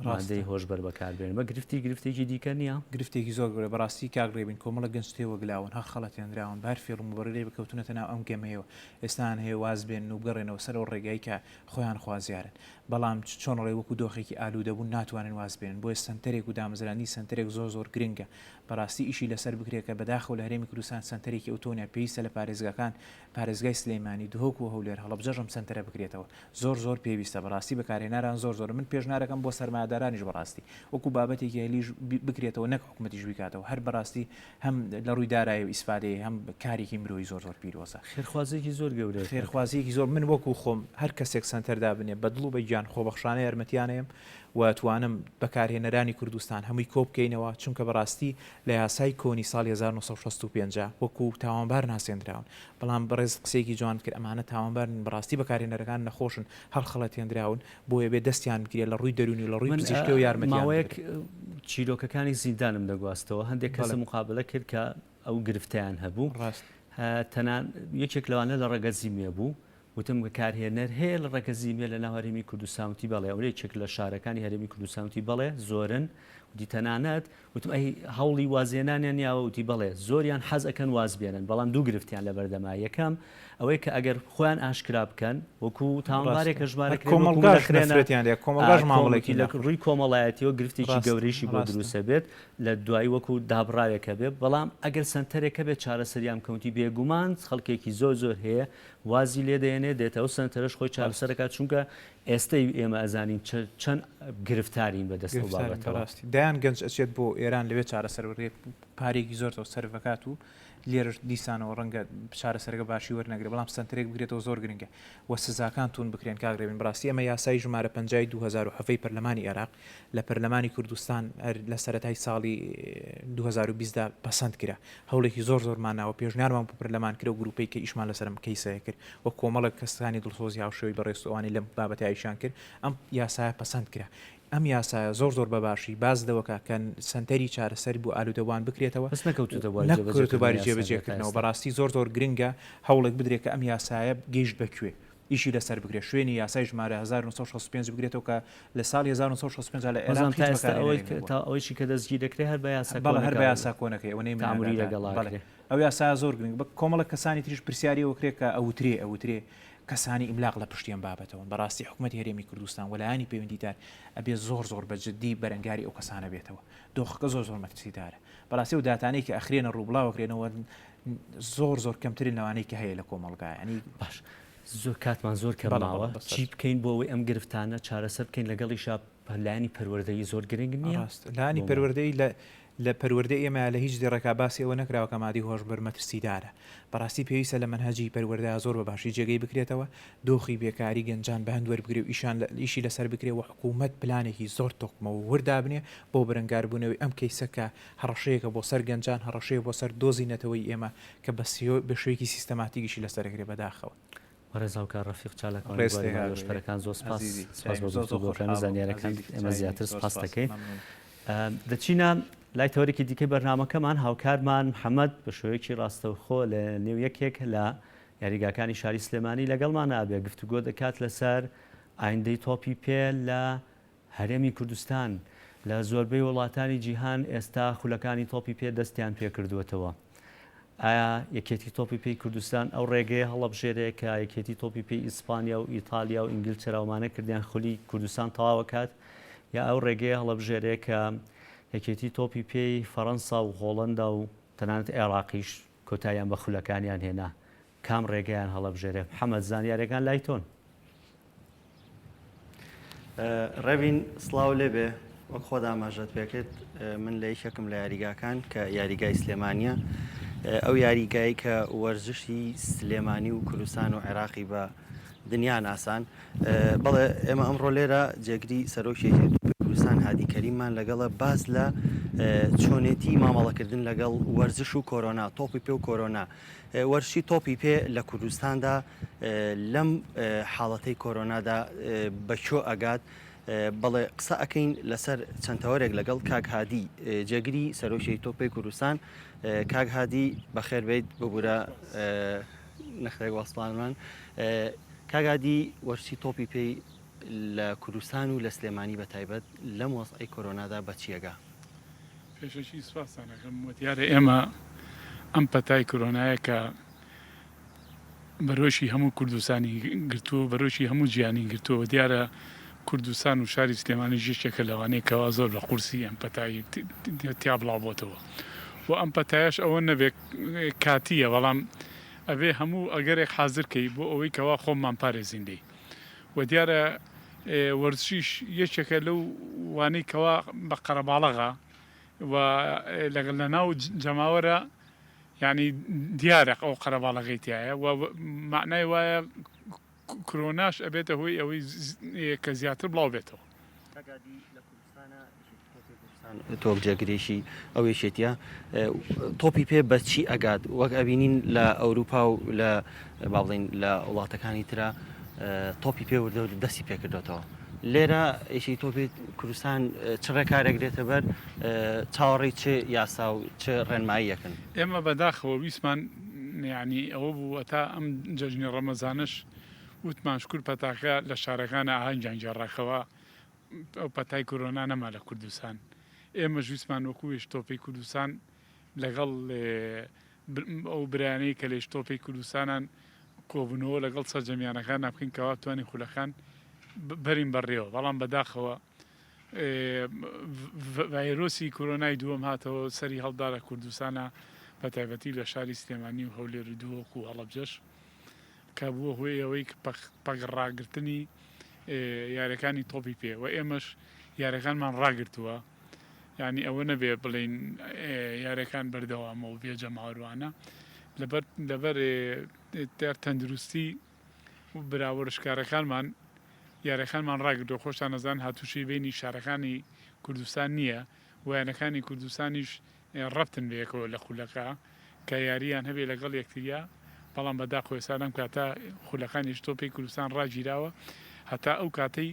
ڕاستە. مادەی هۆشبەر بەکاربێنێ بە گرفتی گرفتێکی دیکە نییە؟ گرفتێکی زۆر گەورە بەڕاستی کاک ڕێبین کۆمەڵێک گەنج تێوەگلاون هەڵخەڵەتێنراون بە هەر فێڵ و موبەڕیرەی بکەوتونەتە ناو ئەم گەمەیەوە ئێستایان هەیە واز بێنن و بگەڕێنەوە سەر ئەو ڕێگای کە خۆیان خوازیارن بەڵام چۆن ڕێ وەکو دۆخێکی ئالوودەبوون ناتوانن واز بێنن بۆیە سەنتەرێک و دامەزراندنی سەنتەرێک زۆر زۆر گرنگە بەڕاستی ئیشی لەسەر بکرێت کە بەداخەوە لە هەرێمی کوردستان سەنتەرێکی ئەوتۆ نیە پێویستە لە پارێزگاکان پارێزگای سلێمانی دهۆک و هەولێر هەڵەبجەش ئەم سەنتەرە بکرێتەوە زۆر زۆر پێویستە بەڕاستی بەکارهێناران زۆر زۆرە من پێشنارەکەم بۆ سەرمایەدارانیش بەڕاستی وەکو بابەتێکی هەلیش بکرێتەوە نەک حکومەتیش بیکاتەوە هەر بەڕاستی هەم لە ڕووی دارایی و ئیسفادەیە هەم کارێکی مرۆیی زۆر زۆر پیرۆزە. خێرخوازیەکی زۆر گەورەیە کاک. خێرخوازیەکی زۆر من وەکو خۆم هەر کەسێک سەنتەر دابنێ بە دڵ و بە گیان خۆبەخشانە یارمەتیانەیەم و توانم بەکارهێنەرانی کوردستان هەمووی کۆبکەینەوە چونکە بەڕاستی لە یاسای کۆنی ساڵی 1965 وەکو تاوانبار ناسێندراون بەڵام بەڕێزت قسەیەکی جوانت کرد ئەمانە تاوانبار نین بەڕاستی بەکارهێنەرەکان نەخۆشن هەڵخەڵەتێندراون بۆیە بێ دەستیان بگرێت لە ڕووی دەروونی و لە ڕووی من پزیشکیەوە یارمەتیان ماوەیەک بدرێت. چیرۆکەکانی زیندانم دەگواستەوە هەندێک بەڵێ. کەسم مقابلە کرد کە ئەو گرفتەیان هەبوو ڕاست. تەنان یەکێک لەوانە لە ڕەگەزی مێ بوو وتم بەکارهێنەر هەیە لە ڕەگەزی مێ لە ناو هەرێمی کوردستان وتی بەڵێ ئەو یەکێک لە شارەکانی هەرێمی کوردستان وتی بەڵێ زۆرن وتی تەنانەت وتم ئەی هەوڵی وازهێنانیان یاوە وتی بەڵێ زۆریان حەز ئەکەن واز بێنن بەڵام دوو گرفتیان لەبەردەما یەکەم ئەوەی کە ئەگەر خۆیان ئاشکرا بکەن وەکو تاوانبارێک ڕاستە هەژمارە هەر کرێن وەکو کۆمەڵگاش نەخرێنە نەفرەتیان لێ کۆمەڵگاش کۆمەڵ مامەڵێکی لە ناخۆش ڕووی کۆمەڵایەتیەوە گرفتێکی ڕاستە گەورەیشی بۆ ڕاستە دروست ئەبێت لە دوایی وەکو دابڕاوێک هەبێ بەڵام ئەگەر سەنتەرێک هەبێت چارەسەریان بکەن وتی بێگومان خەڵکێکی زۆر زۆر هەیە وازی لێ دەێنێ دێتە ئەو سەنتەرەش خۆی ڕاستە چارەسەر ئەکات چونکە ئێستەی ئێمە ئەزانین چەند گرفتارین بە دەست ئەو گرفتارین بابەتەوە. بەڕاستی دەیان گەنج ئەچێت بۆ ئێران لەوێ چارەسەر بکرێت پارەیەکی زۆر زۆر سەرف ئەکات و لێرەش دیسانەوە ڕەنگە چارەسەرەکە باشی وەرنەگرێت بەڵام سەنتەرێک بکرێتەوە زۆر گرنگە و سزاکان توند بکرێن کاک ڕێبین بەڕاستی ئەمە یاسای ژمارە 50 2017 ی پەرلەمانی عێراق لە پەرلەمانی کوردستان هەر لە سەرەتای ساڵی 2020 دا پەسەند کرا هەوڵێکی زۆر زۆرمان ناوە پێشنیارمان بۆ پەرلەمان کرد و گروپەی کە ئیشمان لەسەر ئەم کەیسەیە کرد و کۆمەڵێک کەسانی دڵسۆزی هاوشێوەی بەڕێز و ئەوانەی لەم بابەتە ئیشیان کرد ئەم یاسایە پەسەند کرا ئەم یاسایە زۆر زۆر بە باشی باس لەوە کا کە سەنتەری چارەسەر بۆ ئالوودەبووان بکرێتەوە بەس نەکەوتووتە بواری نەکەوتووتە جێبەجێکردنەوە بواری یاساکە تا جێبەجێکردنەوە ئێستا. بەڕاستی زۆر زۆر گرنگە هەوڵێک بدرێت کە ئەم یاسایە گەیشت بە کوێ. ئیشی لەسەر بکرێت، شوێنی یاسای ژمارە 1965 بگرێتەوە کە لە ساڵی 1965 لە بەڵام عێراق تا هیچ ئێستا ئەوەی بەکارهێنەرێک نەبووە. تا ئەوەیشی کە دەستگیر دەکرێت هەر بە یاسا بەڵێ هەر کۆنەکە بە یاسا کۆنەکەی ئەوەنەی من تەعامولی ئاگادارم. لەگەڵا بەڵێ ئەکرێ. ئەو یاسایە زۆر گرنگ بە کۆمەڵێک کەسانی تریش پرسیاری ئەوە کرێ کە ئەوترێ ئەوترێ کەسانی ئیملاق لە پشتی ئەم بابەتەوەن بەڕاستی حکومەتی هەرێمی کوردستان و لایەنی پەیوەندیدار ئەبێ زۆر زۆر بە جدی بەرەنگاری ئەو کەسانە بێتەوە دۆخەکە زۆر زۆر مەترسیدارە بەڕاستی ئەو داتانەی کە ئەخرێنە ڕوو بڵاو ئەکرێنەوە زۆر زۆر کەمترن لەوانەی کە هەیە لە کۆمەڵگا یانی باش زۆر کاتمان زۆر کەم بەڵێ ماوە بەڵێ بەسەر چی بکەین بۆ ئەوەی ئەم گرفتانە چارەسەر بکەین لەگەڵیشا لایەنی پەروەردەیی زۆر گرنگ نییە ڕاست لایەنی بۆ ما؟ پەروەردەیی لە لە پەروەردەی ئێمە لە هیچ دێڕێکا باسی ئەوە نەکراوە کە مادەی هۆشبەر مەترسیدارە. بەڕاستی پێویستە لە مەنهەجی پەروەردە زۆر بە باشی جێگەی بکرێتەوە، دۆخی بێکاری گەنجان بە هەند وەربگرێ و ئیشان ئیشی لەسەر بکرێ و حکوومەت پلانێکی زۆر تۆکمە و ورد دابنێ بۆ بەرەنگاربوونەوەی ئەم کەیسە کە هەڕەشەیەکە بۆ سەر گەنجان، هەڕەشەیە بۆ سەر دۆزی نەتەوەی ئێمە کە بە شێوەیەکی سیستەماتیک ئیشی لەسەر ئەکرێ بەداخەوە. بەڕێز هاوکار ڕەفیق چالاکوانی ڕێز بواری تێکا مادە بێ هۆشبەرەکان زۆر سپاس ئەزیزی سپاس چاوی بۆ زۆر زۆر گفتوگۆکان و خۆشحاڵ بووم زانیارەکان ئەزیزی ئێمە چاوی زیاتر زۆر سپاس سپاس دەکەین مەمنون. دەچینە لای تەوەرێکی دیکەی بەرنامەکەمان هاوکارمان محەممەد بە شێوەیەکی ڕاستەوخۆ لە نێو یەکێک لە یاریگاکانی شاری سلێمانی لەگەڵمان ئابێ گفتوگۆ دەکات لەسەر ئایندەی تۆپی پێ لە هەرێمی کوردستان، لە زۆربەی وڵاتانی جیهان ئێستا خولەکانی تۆپی پێ دەستیان پێکردووەتەوە. ئایا یەکێتی تۆپی پێی کوردستان ئەو ڕێگەیە هەڵەبژێرێ کە یەکێتی تۆپی پێی ئیسپانیا و ئیتالیا و ئینگلتەرا ومانە کردیان خولی کوردستان تەواوەکات یا ئەو ڕێگەیە هەڵەبژێرێ کە یەکێتی تۆپی پێی فەڕەنسا و هۆڵەندا و تەنانەت عێراقیش کۆتاییان بە خولەکانیان هێنا کام ڕێگەیان هەڵەبژێرێ؟ محەمەد زانیاریەکان لای تۆن. ڕێبین سڵاو لێبێ وەک خۆت ئاماژەت پێکرد من لە یەکێکم لە یاریگاکان کە یاریگای سلێمانە ئەو یاریگای کە وەرزشی سلێمانی و کوردستان و عێراقی بە دنیا ناسان بەڵێ ئێمە ئەمڕۆ لێرە جێگری سەرۆکی کوردستان هادی کەریممان لەگەڵە باس لە چۆنێتی مامەڵەکردن لەگەڵ وەرزش و کۆرۆنا تۆپی پێ و کۆرۆنا وەرزشی تۆپی پێ لە کوردستاندا لەم حاڵەتەی کۆرۆنادا بە کوێ ئەگات؟ بەڵێ قسە ئەکەین لەسەر چەند تەوەرێک لەگەڵ کاک هادی جێگری سەرۆکی تۆپی کوردستان کاک هادی بەخێر بیت ببورە نەخێک وەستانمان کاک هادی وەرزشی تۆپی پێی لە کوردستان و لە سلێمانی بە تایبەت لەم وەزعی کۆرۆنادا بە چیەگا؟ پێشەکی سوپاستان ئەکەم و دیارە ئێمە ئەم پەتای کۆرۆنایە کە بەرۆکی هەموو کوردستانی گرتووە بەرۆکی هەموو جیهانی گرتووە دیارە کوردستان و شاری سلێمانیش یەکێکە لەوانەیە کەوا زۆر بە قورسی ئەم پەتای تیا بڵاو بۆتەوە و ئەم پەتایەش ئەوە نەبێت کاتیە بەڵام ئەبێ هەموو ئەگەرێک حازر کەی بۆ ئەوەی کەوا خۆممان پارێزین لێی و دیارە وەرزشیش یەکێکە لەو وانەی کەوا بە قەرەباڵغە و لەگەڵ لە ناو جەماوەرە یعنی دیارە ئەو قەرەباڵغەی تایە و معنای وایە کرۆناش ئەبێتە هۆی ئەوەی کە زیاتر بڵاو بێتەوە. تۆپ جێگرێکی ئەو یەکێتیە تۆپی پێ بە چی ئەگات وەک ئەبینین لە ئەوروپا و لە با بڵین لە وڵاتەکانی ترا تۆپی پێ وردە دەستی پێکردوێتەوە لێرە ئیشی تۆپی کوردستان چ ڕێکارێک دێتە بەر چاوەڕێی چ یاسا و چ ڕێنماییەکن ئێمە بەداخەوە ویستمان یعنی ئەوە بوو تا ئەم جەژنی ڕەمەزانش وتمان شکر پەتاکە لە شارەکانە ئاهەنگیان گێڕاکەوە ئەو پەتای کۆرۆنا نەما لە کوردستان ئێمەش ویستمان وەکو یەشتۆپی کوردستان لەگەڵ ئەو برایانەی کە لە یەشتۆپی کوردستانان کۆبوونەوە لەگەڵ سەرجەم یانەکان بکەین کەوا بتوانین خولەکان بەرین بەڕێوە بەڵام بەداخەوە ڤایرۆسی کۆرۆنای دووەم هاتەوە سەری هەڵدا لە کوردستانە بە تایبەتی لە شاری سلێمانی و هەولێر و دهۆک و هەڵەبجەش کە بووە هۆی ئەوەی پەک ڕاگرتنی یاریەکانی تۆپی پێ و ئێمەش یاریەکانمان ڕاگرتووە یعنی ئەوە نەبێ بڵین یاریەکان بەردەوامە و بێ جەماوەروانە لەبەر لەبەر تەندروستی برا وەرزشکارەکانمان یاریەکانمان ڕاگرتووە خۆشتان ئەزان هاتوچۆی بینی شارەکانی کوردستان نییە و یانەکانی کوردستانیش ڕەبتن بەیەکەوە لە خولەکە کە یارییان هەبێ لەگەڵ یەکتریا، بەڵام بەداخەوە ئێستا لەم کاتە خولەکانیش تۆپی کوردستان ڕاگیراوە هەتا ئەو کاتەی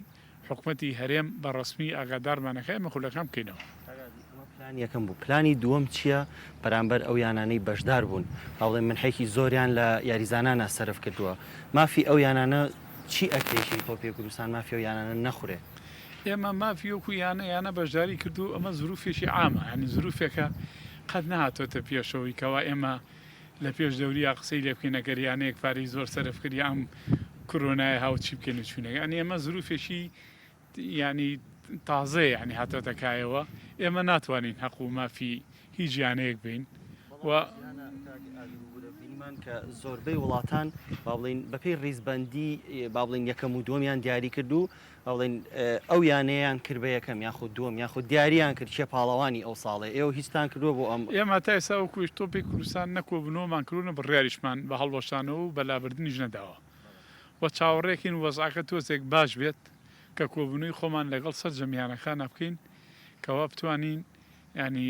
حکومەتی هەرێم بە ڕەسمی ئاگادارمان ئەکا ئێمە خولەکان بکەینەوە. کاک ئازیز ئەمە پلانی یەکەم بوو، پلانی دووەم چییە بەرامبەر ئەو یانانەی بەشدار بوون؟ با بڵێین منحێکی زۆریان لە یاریزانانا سەرف کردووە، مافی ئەو یانانە. چی ئەکرێ یەکێتی تۆپی کوردستان مافی ئەو یانانە نەخورێ؟ ئێمە مافی وەکو یانە یانە بەشداری کردو ئەمە زروفێکی عامە یانی زروفێکە قەت نەهاتۆتە پێشەوەی کەوا ئێمە لە پێش دەوریا قسەی لێ بکەین ئەگەر یانەیەک پارەی زۆر سەرف کرد یا ئەم کرۆنایە هاو چی بکەین و چوینەکە یانی ئێمە زروفێکی یانی تازەیە یانی هاتۆتە کایەوە ئێمە ناتوانین هەق و مافی هیچ یانەیەک بین و بینیمان کە زۆربەی وڵاتان با بڵین بەپێی ڕیزبندی با بڵین یەکەم و دووەمیان دیاری کرد و با بڵین ئەو یانەیان کرد بە یەکەم یاخود دووەم یاخود دیاریان کرد کێ پاڵەوانی ئەو ساڵێ ئێوە هیچتان کردووە بۆ ئەم ئێمە تا ئێستا وەکو تۆپی کوردستان نە کۆبوونەوەمان کردووە نە بڕیاریشمان بە هەڵوەشانەوە و بە لابردنیش نەداوە و چاوەڕێکین وەزعەکە تۆزێک باش بێت کە کۆبوونەوەی خۆمان لەگەڵ سەرجەم یانەکانا بکەین کەوا بتوانین یانی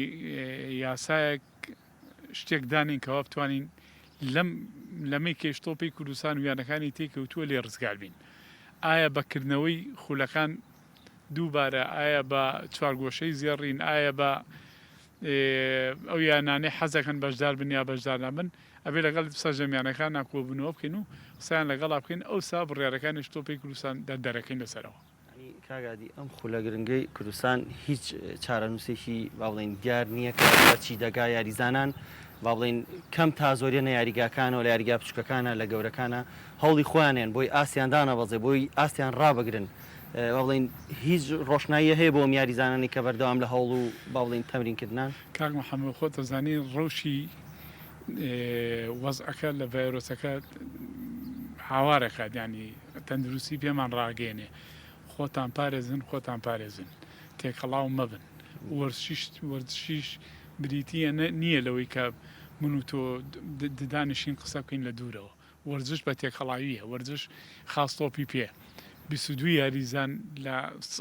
یاسایەک شتێک دانین کەوا بتوانین لەم لەمەی کێش تۆپی کوردستان و یانەکانی تێکەوتووە لێ ڕزگار بین ئایا بەکردنەوەی خولەکان دووبارە ئایا بە چوارگۆشەی زێڕین ئایا بە ئەو یانانەی حەزەکەن بەشدار بن یا بەشدار نابن ئەبێ لەگەڵ سەرجەم یانەکان کۆبوونەوە بکەین و قسەیان لەگەڵا بکەین ئەوسا بڕیارەکانیش تۆپی کوردستان دەردەرەکەین لەسەرەوە. یانی کاک هادی ئەم خولە گرنگەی کوردستان هیچ چارەنووسێکی با بڵێین دیار نییە کە بە چی دەگا یاریزانان با بڵێین کەم تا زۆریە نە یاریگاکانەوە لە یاریگا بچووکەکانە لە گەورەکانە هەوڵی خۆیانێن بۆی ئاستیان دانەبەزێ بۆی ئاستیان ڕابگرن با بڵێین هیچ ڕۆشناییە هەیە بۆ ئەم یاریزانانی کە بەردەوام لە هەوڵ و با بڵێین تەمرینکردنان؟ کاک محەممەد خۆت ئەزانی ڕەوشی وەزعەکە لە ڤایرۆسەکە هاوارەکات یانی تەندروستی پێمان ڕاگەیەنێ خۆتان پارێزن خۆتان پارێزن تێکەڵاو مەبن وەرزشیش وەرزشیش بریتیە نییە لەوەی کە من و تۆ ددانیشین قسە بکەین لە دوورەوە وەرزش بە تێکەڵاویە وەرزش خاص تۆپی پێ 22 یاریزان لە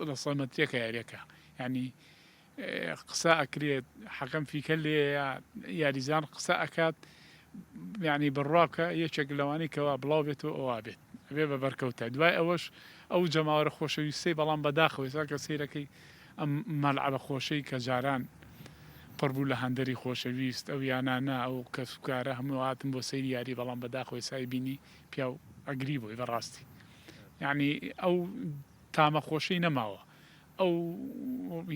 لە سەمەترێکە یاریەکە یعنی قسە ئەکرێت حەکەم فیکە لێیە یاریزان قسە ئەکات یعنی بڕوا بکە یەکێک لەوانەی کەوا بڵاو بێتەوە ئەوە بێت ئەبێ بە بەرکەوتە دوای ئەوەش ئەو جەماوەرە خۆشەویستەی بەڵام بەداخەوە ئێستا کە سەیرەکەی ئەم مەلعەبە خۆشەی کە جاران پڕ بوو لە هەندەری خۆشەویست ئەو یانانە ئەو کەسوکارە هەموو هاتن بۆ سەیری یاری بەڵام بەداخەوە ئێستا بینی پیاو ئەگری بۆی بەڕاستی یعنی ئەو تامە خۆشەی نەماوە ئەو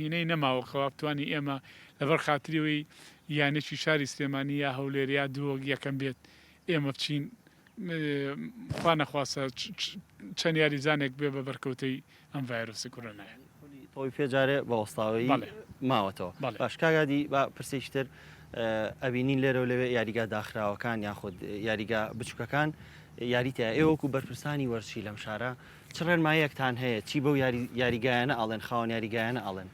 هینەی نەماوە کەوا بتوانی ئێمە لەبەر خاتری ئەوەی یانێکی شاری سلێمانی یا هەولێر یا دهۆک یەکەم بێت ئێمە بچین خوا نەخواستە چەند یاریزانێک بێ بە بەرکەوتەی ئەم ڤایرۆسی کۆرۆنایە. خولی تۆپی پێ جارێ بە وەستاوەیی ماوەتەوە. باش کاک هادی با پرسێکی تر ئەبینین لێرە و لەوێ یاریگا داخراوەکان یاخود یاریگا بچووکەکان یاری تیا ئێوە وەکو بەرپرسانی وەرزشی لەم شارە چ ڕێنماییەکتان هەیە چی بەو یاری یاریگایانە ئەڵێن خاوەن یاریگایانە ئەڵێن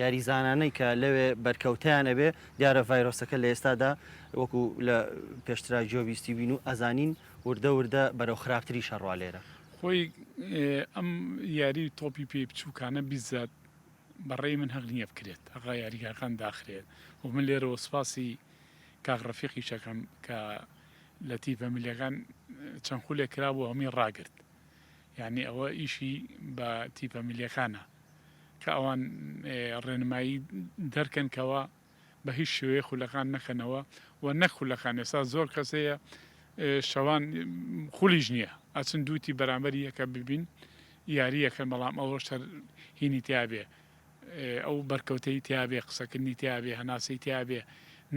یاریزانانەی کە لەوێ بەرکەوتەیان ئەبێ دیارە ڤایرۆسەکە لە ئێستادا وەکو لە پێشترا گوێ بیستی بین و ئەزانین وردە وردە بەرەو خراپتریش ئەڕوا لێرە. خۆی ئەم یاری تۆپی پێی بچوکانە بیزات بە ڕێی من هەق نییە بکرێت هەقە یاریگاکان داخرێت و من لێرەوە سوپاسی کاک ڕەفیقیش ئەکەم کە لە تیپە ملیەکان چەند خولێک کرابوو هەمووی ڕاگرت یانی ئەوە ئیشی بە تیپە میلیەکانە کە ئەوان ڕێنمایی دەرکەن کەوا بە هیچ شێوەیە خولەکان نەکەنەوە و نەک خولەکان ئێستا زۆر کەس هەیە شەوان خولیش نییە ئەچن دووتی بەرامبەری یەکە ببین یاریەکەن بەڵام ئەوە شەر هینی تیاابێ ئەو بەرکەوتەی تیاابێ قسەکردنی تیاابێ هەناسەی تیاابێ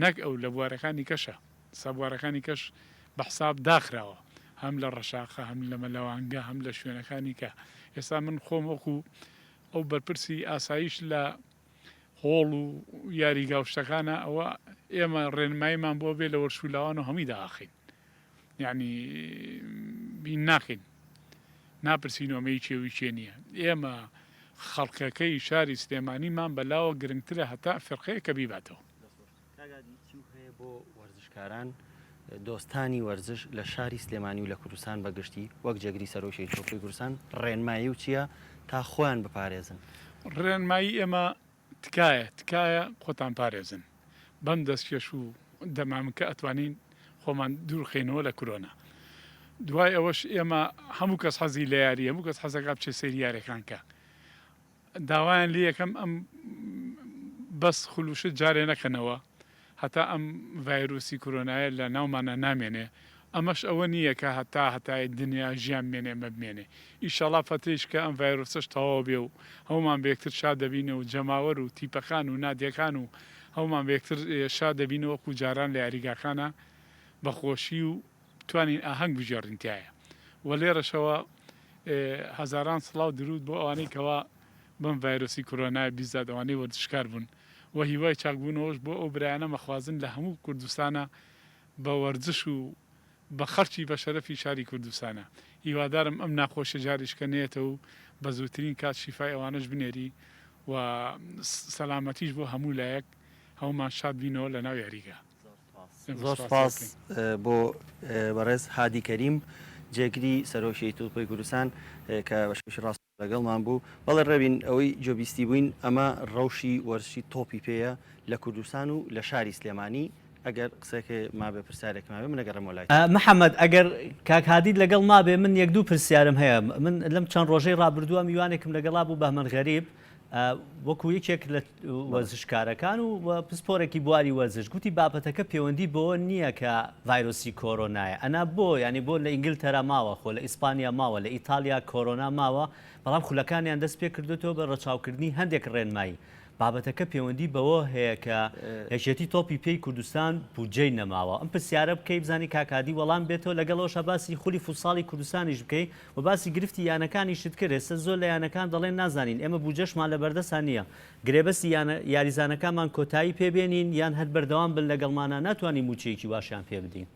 نەک ئەو لە بوارەکانی کەشە سەبوارەکانی کەش بە حساب داخراوە هەم لە ڕەشاقە هەم لە مەلەوانگە هەم لە شوێنەکانی کە ئێستا من خۆم وەکو ئەو بەرپرسی ئاسایش لە هۆڵ و یاریگا و شتەکانە ئەوە ئێمە ڕێنماییمان بۆ بێ لە وەرشولاوان و هەمووی داخین یعنی بین ناکەین ناپرسین ئەمەی کێ و کێ نییە ئێمە خەڵکەکەی شاری سلێمانیمان بەلاوە گرنگترە هەتا فرقەیە کە بیباتەوە. کاک هادی چی هەیە بۆ وەرزشکاران دۆستانی وەرزش لە شاری سلێمانی و لە کوردستان بە گشتی وەک جێگری سەرۆکی تۆپی کوردستان ڕێنمایی و چییە تا خۆیان بپارێزن؟ ڕێنمایی ئێمە تکایە تکایە خۆتان پارێزن بەم دەستکێش و دەمامکە ئەتوانین خۆمان دوورخەینەوە لە کورۆنا دوای ئەوەش ئێمە هەموو کەس حەزی لە یاری هەموو کەس حەزەکا بچێ سەیری یاریەکان کە داوایان لێ ئەکەم ئەم بەس خول و شت جارێ نەکەنەوە هەتا ئەم ڤایرۆسی کۆرۆنایە لە ناومانە نامێنێ. ئەمەش ئەوە نییە کە هەتا هەتای دنیا ژیان بمێنێ ئەمە بمێنێ. ئیشەڵا فەترەیش کە ئەم ڤایرۆسەش تەواو بێ و هەموومان بە یەکتر شاد دەبینەوە و جەماوەر و تیپەکان و نادیەکان و هەموومان بە یەکتر شاد دەبینەوە وەکوو جاران لە یاریگاکانا بە خۆشی و بتوانین ئاهەنگ بگێڕین تیایا و لێرەشەوە هەزاران سڵاو دروود بۆ ئەوانەی کەوا بەم ڤایرۆسی کۆرۆنایە بیزات ئەوانەی وەرزشکار بوون و هیوای چاکبوونەوەش بۆ ئەو برایانەم ئەخوازن لە هەموو کوردستانا بە وەرزش و بە خەڵکی بە شەرەفی شاری کوردستانە هیوادارم ئەم ناخۆشیە جارێکیکە نەیەتەوە و بە زووترین کات شیفای ئەوانەش بنێری و سەلامەتیش بۆ هەموو لایەک هەموومان شاد بینەوە لە ناو یاریگا. زۆر سوپاس بۆ بەڕێز هادی کەریم جێگری سەرۆکی تۆپی کوردستان کە بە شێوەیەکی ڕاست لەگەڵمان بوو. بەڵێ ڕێبین ئەوەی گوێبیستی بووین ئەمە ڕەوشی وەرزشی تۆپی پێیە لە کوردستان و لە شاری سلێمانی ئەگەر قسەکێ مابێ پرسیارێک مابێ من ئەگەڕێمەوە لای تۆ. محەمەد ئەگەر کاک هادیت لەگەڵ مابێ من یەک دوو پرسیارم هەیە من لەم چەند ڕۆژەی ڕابردووە میوانێکم لەگەڵا بوو بەهمەن غەریب وەکو یەکێک لە وەرزشکارەکان و پسپۆرێکی بواری وەرزش گوتی بابەتەکە پەیوەندی بەوە نییە کە ڤایرۆسی کۆرۆنایە ئەنا بۆ یانی بۆ لە ئینگلتەرا ماوە خۆ لە ئیسپانیا ماوە لە ئیتالیا کۆرۆنا ماوە بەڵام خولەکانیان دەست پێ کردوێتەوە بە ڕەچاوکردنی هەندێک ڕێنمایی بابەتەکە پەیوەندی بەوە هەیە کە یەکێتی تۆپی پێی کوردستان بودجەی نەماوە ئەم پرسیارە بکەی بزانی کاک هادی وەڵام بێتەوە لەگەڵەوەشا باسی خولی فوتساڵی کوردستانیش بکەی و باسی گرفتی یانەکانیشت کرد ئێستا زۆر لە یانەکان دەڵێن نازانین ئێمە بودجەشمان لەبەردەسا نییە گرێبەستی یانە یاریزانەکانمان کۆتایی پێ بێنین یان هەر بەردەوام بن لەگەڵمانا ناتوانین مووچەیەکی باشیان پێ بدەین.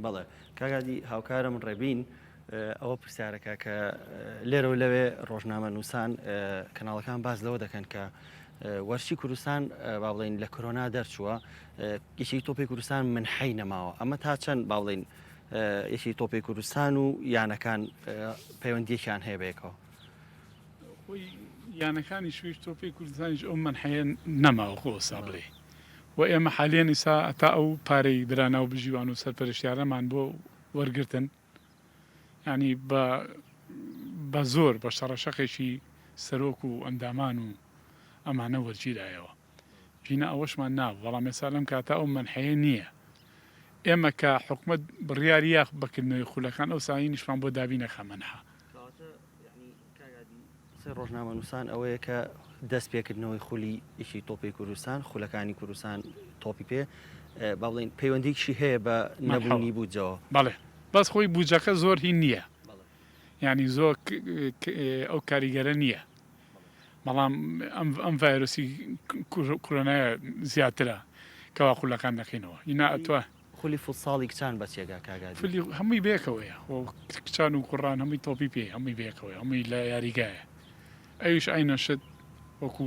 بەڵێ کاک هادی هاوکارم ڕێبین ئەوە پرسیارەکە کە لێرە و لەوێ ڕۆژنامە نووسان کەناڵەکان باس لەوە دەکەن کە وەرشی کوردستان با بڵین لە کۆرۆنا دەرچووە یەکێتی تۆپی کوردستان من حەی نەماوە ئەمە تا چەند با بڵین یەکێتی تۆپی کوردستان و یانەکان پەیوەندیەکیان هەیە بەیەکەوە؟ خۆی یانەکانی شویش تۆپی کوردستانیش ئەو مەنحەیە نەماوە خۆ ئێستا بڵێ و ئێمە حالیەن ئیسا هەتا ئەو پارەی درانا و بژیوان و سەرپەرشتیارەمان بۆ وەرگرتن یانی بە بە زۆر بە شەڕەشەقێکی سەرۆک و ئەندامان و ئەمانە وەرگیرایەوە ژینا ئەوەشمان نابوو بەڵام ئێستا لەم کاتە ئەو مەنحەیە نییە ئێمە کە حکومەت بڕیاری یا بەکردنەوەی خولەکان ئەو ساینیشمان بۆ دابینەکە مەنحە. کەواتە یەعنی کاک هادی قسەی ڕۆژنامەنووسان ئەوەیە کە دەست پێکردنەوەی خولی یەکی تۆپی کوردستان خولەکانی کوردستان تۆپی پێ با بڵێین پەیوەندیکی هەیە بە نەبوونی بودجەوە. بەڵێ بەس خۆی بودجەکە زۆر هین نییە یانی زۆر ئەو کاریگەرە نییە بەڵام ئەم ڤایرۆسی کۆرۆنایە زیاترە کەوا خولەکان دەکەینەوە ئینا ئەتوە خولی فوتساڵی کچان بە چێگا کاک هادی؟ خولی هەمووی بەیەکەوەیە خۆ کچان و کوڕان هەمووی تۆپی پێ هەمووی بەیەکەوەیە هەمووی لە یاریگایە ئەویش عەینەن شت وەکو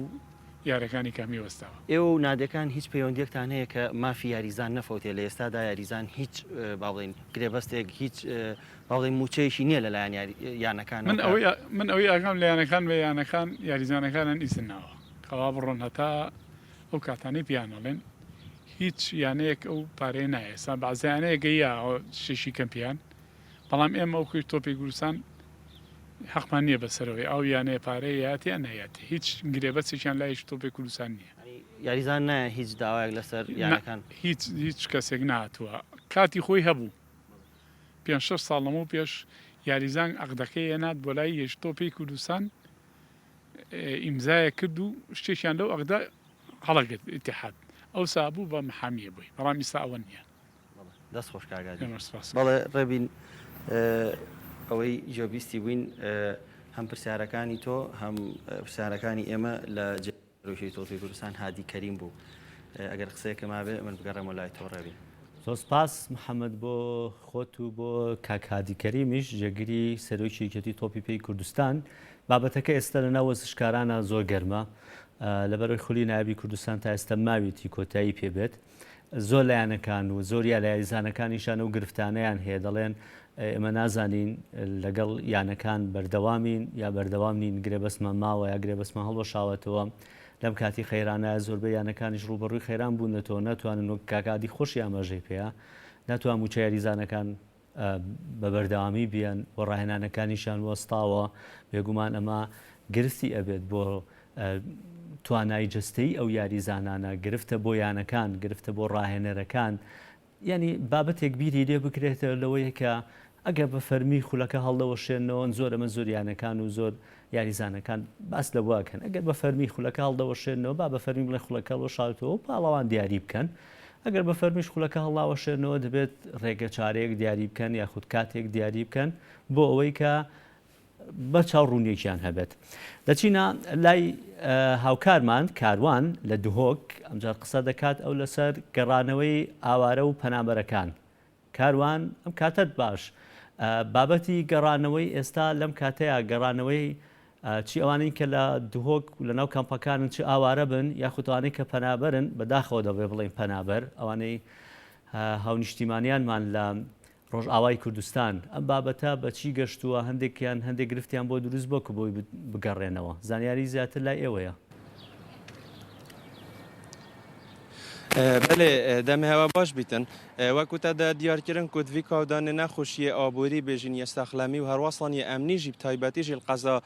یارەکانی کە هەمووی وەستاوە. ئێوە و نادیەکان هیچ پەیوەندیەکتان هەیە کە مافی یاریزان نەفەوتێ لە ئێستادا یاریزان هیچ با بڵێین گرێبەستێک هیچ با بڵێین موچەیەکی نیە لەلایەن یانەکانەوە من ئەوەی من ئەوەی ئاگام لە یانەکان بێ یانەکان یاریزانەکانیان ئیزن ناوە کەوا بڕۆن هەتا ئەو کاتانەی پێیان ئەڵێن هیچ یانەیەک ئەو پارەیە نایە ئێستا بەعزە یانەیەک گەیە شتێکی کەم پێیان بەڵام ئێمە وەکو تۆپی کوردستان حەقمان نییە بەسەرەوەی ئەو یانەیە پارەیە یاتی یان نایاتی هیچ گرێبەستێکیان لای هیچ تۆپی کوردستان نییە. یاریزان نایە هیچ داوایەک لەسەر یانەکان؟ هیچ هیچ کەسێک نەهاتووە کاتی خۆی هەبوو پێنج شەش ساڵ لەمەو پێش یاریزان عەقدەکەی ئەنارد بۆ لای یەک تۆپی کوردستان ئیمزایەک کرد و شتێکیان لەو ئەغدا هەڵەگرت ئیتیحاد ئەوسا بوو بە محامیە بۆی بەڵام ئیستا ئەوە نییە. دەست خۆش کاک هادی. بەڵێ ڕێبین ئەوەی گوێبیستی بووین هەم پرسیارەکانی تۆ هەم پرسیارەکانی ئێمە لە سەرۆکی تۆپی کوردستان هادی کەریم بوو ئەگەر قسەیەکە مابێ من بگەڕێمەوە لای تۆ ڕێبین. زۆر سپاس محەمەد بۆ خۆت و بۆ کاک هادی کەریمیش جێگری سەرۆکی یەکێتی تۆپی پێی کوردستان. بابەتەکە ئێستا لە ناو وەرزشکارانە زۆر گەرمە لەبەرەوەی خولی نایابی کوردستان تا ئێستا ماویەتی کۆتایی پێ بێت. زۆر لە یانەکان و زۆر یا لە یاریزانەکانیشان ئەو گرفتانەیان هەیە دەڵێن ئێمە نازانین لەگەڵ یانەکان بەردەوامین یا بەردەوام نین گرێبەستمان ماوە یا گرێبەستمان هەڵوەشاوەتەوە لەم کاتی قەیرانە زۆربەی یانەکانیش ڕووبەڕووی قەیران بوونەتەوە ناتوانن وەک کاک عادی خۆشی ئاماژەی پێیە ناتوان مووچە یاریزانەکان بە بەردەوامی بیەن و ڕاهێنانەکانیشیان وەستاوە بێگومان ئەمە گرفتی ئەبێت بۆ توانای جەستەیی ئەو یاریزانانە گرفتە بۆ یانەکان گرفتە بۆ ڕاهێنەرەکان. یانی بابەتێک بیری لێ بکرێتەوە لەوەیە کە ئەگەر بە فەرمی خولەکە هەڵدەوەشێنەوە زۆر ئەمە زۆر یانەکان و زۆر یاریزانەکان باس لەوە کەن ئەگەر بە فەرمی خولەکە هەڵدەوەشێنەوە با بە فەرمی بڵێ خولەکە هەڵوەشاوێتەوە و پاڵەوان دیاری بکەن ئەگەر بە فەرمیش خولەکە هەڵناوەشێنەوە دەبێت ڕێگە چارەیەک دیاری بکەن یاخود کاتێک دیاری بکەن بۆ ئەوەی کە بەرچاو ڕوونیەکیان هەبێت. دەچینە لای هاوکارمان کاروان لە دهۆک، ئەمجار قسە دەکات ئەو لەسەر گەڕانەوەی ئاوارە و پەنابەرەکان. کاروان ئەم کاتەت باش. بابەتی گەڕانەوەی ئێستا لەم کاتەیا گەڕانەوەی چی ئەوانەی کە لە دهۆک و لەناو کەمپەکانن چ ئاوارە بن یاخود ئەوانەی کە پەنابەرن، بەداخەوە دەبێ بڵێین پەنابەر، ئەوانەی هاونیشتیمانیانمان لە ڕۆژئاوای کوردستان، ئەم بابەتە بە چی گەشتووە، هەندێکیان هەندێک گرفتیان بۆ دروست بووە کە بۆی بگەڕێنەوە، زانیاری زیاتر لای ئێوەیە. بەلێ دەمێ هەوە باش بیتن. وەکو تە دە دیار کرن کو دڤی کاودانێ نەخوشیێ ئابووری بێژین یە سەخلەمی و هەروەسان یە ئەمنی ژی بتایبەتی ژی لقەزا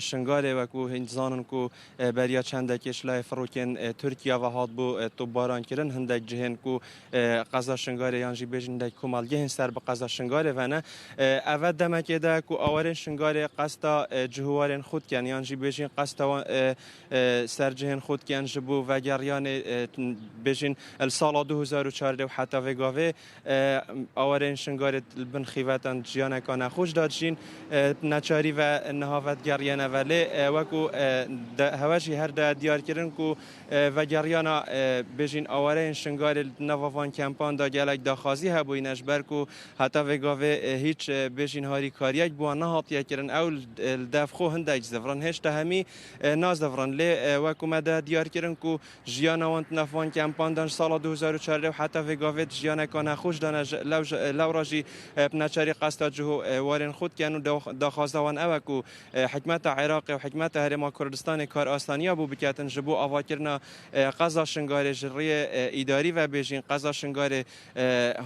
شنگالێ وەکو هین زانن کو بەریا چەندەکێش لایێ فڕوکێن تورکیا ڤە هاتبوو توپباران کرن هندەک جهێن کو قەزا شنگالێ یان ژی بێژین هندەک کومەڵگەهێن سەر بە قەزا شنگالێ ڤە نە. ئەڤە دەمەکێ دە کو ئاوارێن شنگالێ قەستا جهوارێن خود کەن یان ژی بێژین قەستا سەر جهێن خود کەن ژ بو ڤەگەڕیانێ بێژین ال ساڵا 2014 و حەتا ڤێ گاڤێ ئاوارێن شنگالێ بن خیڤەتان ژیانەکا نەخوش دا دژین نەچاری ڤە نها ڤەدگەڕیەنە ڤە لێ وەکو هەوە ژی هەر دە دیار کرن کو ڤەگەڕیانا بێژین ئاوارەێن شنگالێ ناڤا ڤان کەمپان دا گەلەک داخوازی هەبووینە ژ بەر کو هەتا ڤێ گاڤێ هیچ بێژین هاریکاریەک بوان نەهاتیە کرن ئەو دەف خۆ هندەک زڤرن هێشتا هەمی نازڤرن لێ وەکو مە دە دیار کرن کو ژیانا وان ناف وان کەمپان دان ساڵا 2014 و حتا ڤێ گاڤێ ژیانەکا نەخوش دانە لەورا ژی بنەچاری قەستا جه و وارێن خود کەن و داخوازا وان ئەوە کو حکمەتا عێراقێ و حکمەتا هەرێما کوردستانێ کارئاسانیا بوو بکەتن ژ بۆ ئاڤاکردنا قەزا شنگارێ ژ ڕیێ ئیداری ڤە بێژین قەزا شنگارێ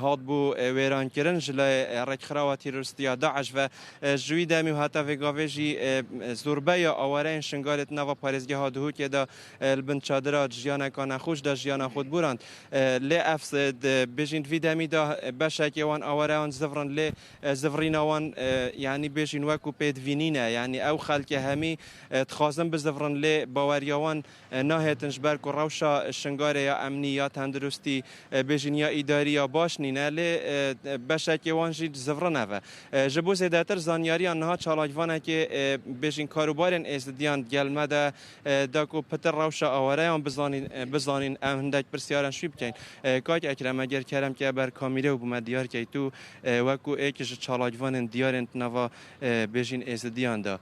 هاتبوو وێرانکردن ژ لایێ ڕێکخراوە تیرۆرستیا داعش ڤە ژ وی دەمی و هەتا ڤێ گاڤێ ژی زۆربەیا ئاوارەێن شنگارێ ناڤا پارێزگەها دهوکێ دا ل بن چادرا ژیانەکا نەخوش دا ژیانا خود بوراند لێ ئەف بێژین ڤی دەمی دا بەشەکێ وان ئاوارەیان زڤرن لێ زڤڕینا وان یانی بێژین وەکو پێدڤی نینە یانی ئەو خەلکە هەمی دخوازن بزڤڕن لێ باوەریا وان ناهێتن ژبەر کو ڕەوشا شنگارێ یا ئەمنی یا تەندروستی بێژین یا ئیداری یا باش نینە لێ بەشەکێ وان ژی زڤڕنەڤە ژ بۆ زێدەتر زانیاریان نها چالاکڤانەکێ بێژین کاروبارێن ئێزدیان گەل مە دە داکو پتر ڕەوشا ئاوارەیان بزانین بزانین ئەم هندەک پرسیاران شوی بکەین کاک ئەکرەم ئەگەر کەرەم کە بەر کامیرە و بومە دیار کەی تو وەکو ئێک ژ چالاکڤانێن دیارێن ناڤا بێژین ئێزدیان دا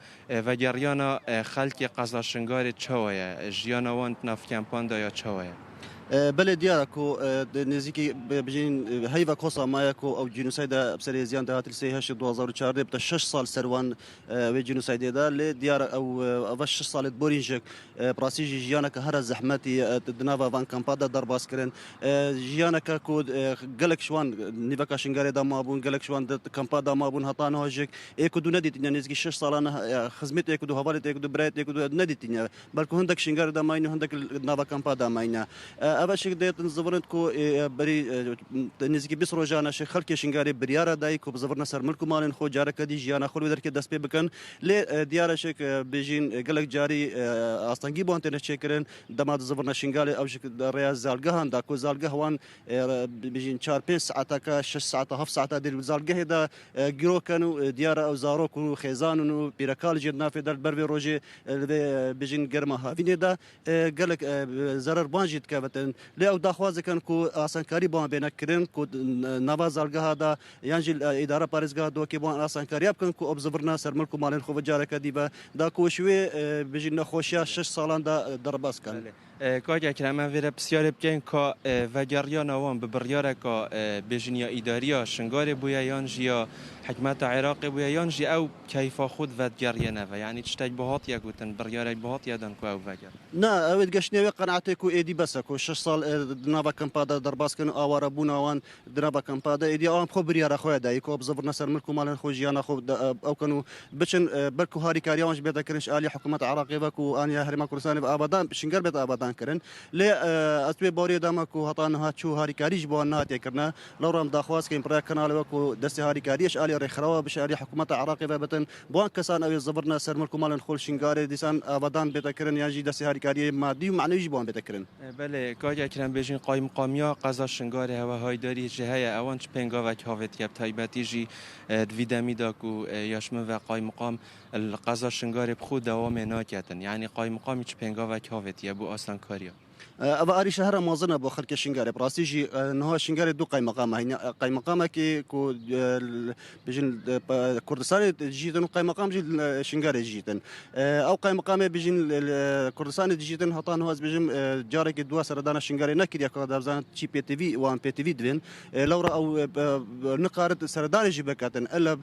ڤەگەڕیانا خەلکێ قەزا شنگارێ چاوایە ژیانا وان ناڤ کەمپان دا یا چاوایە؟ بەلێ دیارە کو نزیکی بژین هەیڤە کۆسا مایە کو ئەو جینوسایدە بسەر ئێزیان دە هاتل سێ هەشت 2014 بتە شەش سال سەروان وێ جینوسایدێ دا لێ دیارە ئەو ئەڤە شەش سالێت بۆرین ژک بڕاستی ژی ژیانەکە هەرە زەحمەتی دناڤا ڤان کەمپا دا دەرباز کرن ژیانەکە کو گەلەک شوان نیڤەکا شنگارێ دا مابوون گەلەک شوان کەمپا دا مابوون هەتا نها ژک ئێک و دوو نەدیتینە نێزیکی شەش ساڵانە خزمێت ئێک و دوو هەڤالێت ئێک و دوو برایەت ئێک و دوو نەدیتینە بەلکو هندەک شنگار دا ماین و هندەک ناڤا کەمپا دا ماینە ئەڤە شک دێتن زڤرنت کو بەری نزیکی 20 ڕۆژانە شک خەلکێ شنگارێ بریارە دای کو بزڤرنە سەر ملک و ماڵێن خۆ جارەکە دی ژیانە خۆ لوێ دەرکێ دەست پێ بکەن لێ دیارە شک بێژین گەلەک جاری ئاستەنگی بۆ تێنە چێکردن دەما دزڤرنە شنگالێ ئەو شک ڕێیا زالگەهان دا کو زالگەهوان بژین چار پێنج ساعتەکە شەش ساعتە هەفت ساعتە دێر زالگەهێدا گرۆکەن و دیارە ئەو زارۆک و خێزانن و پیرەکال ژێر نافێ دەر بەر ڕۆژێ بژین گەرمە هاوینێدا گەلک زەرەر بان ژی دکەوتن لێ ئەو داخواز دکەن کو ئاسانکاری بۆیان بێنە کرن کو ناوا زالگەهادا یان ژی ئیدارە پارێزگا دۆکێ بۆیان ئاسانکاریا بکەن کو ئەو بزڤرنە سەر ملک و ماڵێن خۆ جارەکە دیبە دا کو شوێ بژین نەخۆشیا شەش ساڵاندا دەرباز کەن. کاک ئەکرەم ئەم ڤێرە پرسیارێ بکەین کا ڤەگەڕیانا وان بە بڕیارەکا بێژین یا ئیداریا شنگارێ بویە یان ژی یا حکمەتا عێراقێ بویە یان ژی ئەو کەیفا خود ڤەدگەڕیەنەڤە یانی چشتەک بهاتیە گوتن بڕیارەک بهاتیە دان کو ئەو ڤەگەڕ. نا ئەوێت گەشتنێ وێ قەناعەتێ کو ئێدی بەسە کو شەش ساڵ دناڤا کەمپادا دەرباز کەن و ئاوارە بوونا وان دناڤا کەمپادا ئێدی ئەوان بخۆ بریارە خۆیا دایی کو بزڤرنە سەر ملک و ماڵێن خۆ ژیانا خۆ ئەو کەن و بچن بەلکو هاریکاریا وانش بێتە کرن ژ ئالی حکومەت عراقێ ڤە کو ئانیا هەرێما کوردستانێ ڤە ئاڤادان شنگال بێتە ئاڤادان. ئاڤادان کرن لێ ئەز وێ باوریێ دامە کو هەتا نها چو هاریکاری ژ بۆ وان نهاتیە کرنە لەوڕا em daxwaz kein bi rêya kanalê we ku destê harîkariyê ji aliyê rêxirawa bi ji aliyê hikûmeta Iraqê ve bitin bi wan kesan ew ê zivirne ser milk û malên xwe li Şingarê dîsan avadan bête kirin yan jî destê harîkariyê madî û manewî jî bi wan bête kirin. Belê kak Ekrem bêjin qayimqamiya qeza Şingarê hewe haydarî jê heye ewan çi pêngavek havêtiye bi taybetî jî di vî demî de ku ya ji min ve qayimqam li qeza Şingarê bi xwe dewamê naketin yanî qayimqamî çi pêngavek havêtiye bo asankariya. Ev arîşe here mezin e bo xelkê Şingarê. Bi rastî jî niha Şingarê du qeymeqam hene. Qeymeqamekî ku bijîn Kurdistanê dijîtin û qeymeqam jî Şingarê dijîtin. Ew qeymeqamê bijîn Kurdistanê dijîtin heta niha ez bêjim carekê dua seredana Şingarê nekiriye ku derzan çî pêtivî wan pêtivî divên. Lewra ew nikarit seredanê jî biketin. Ele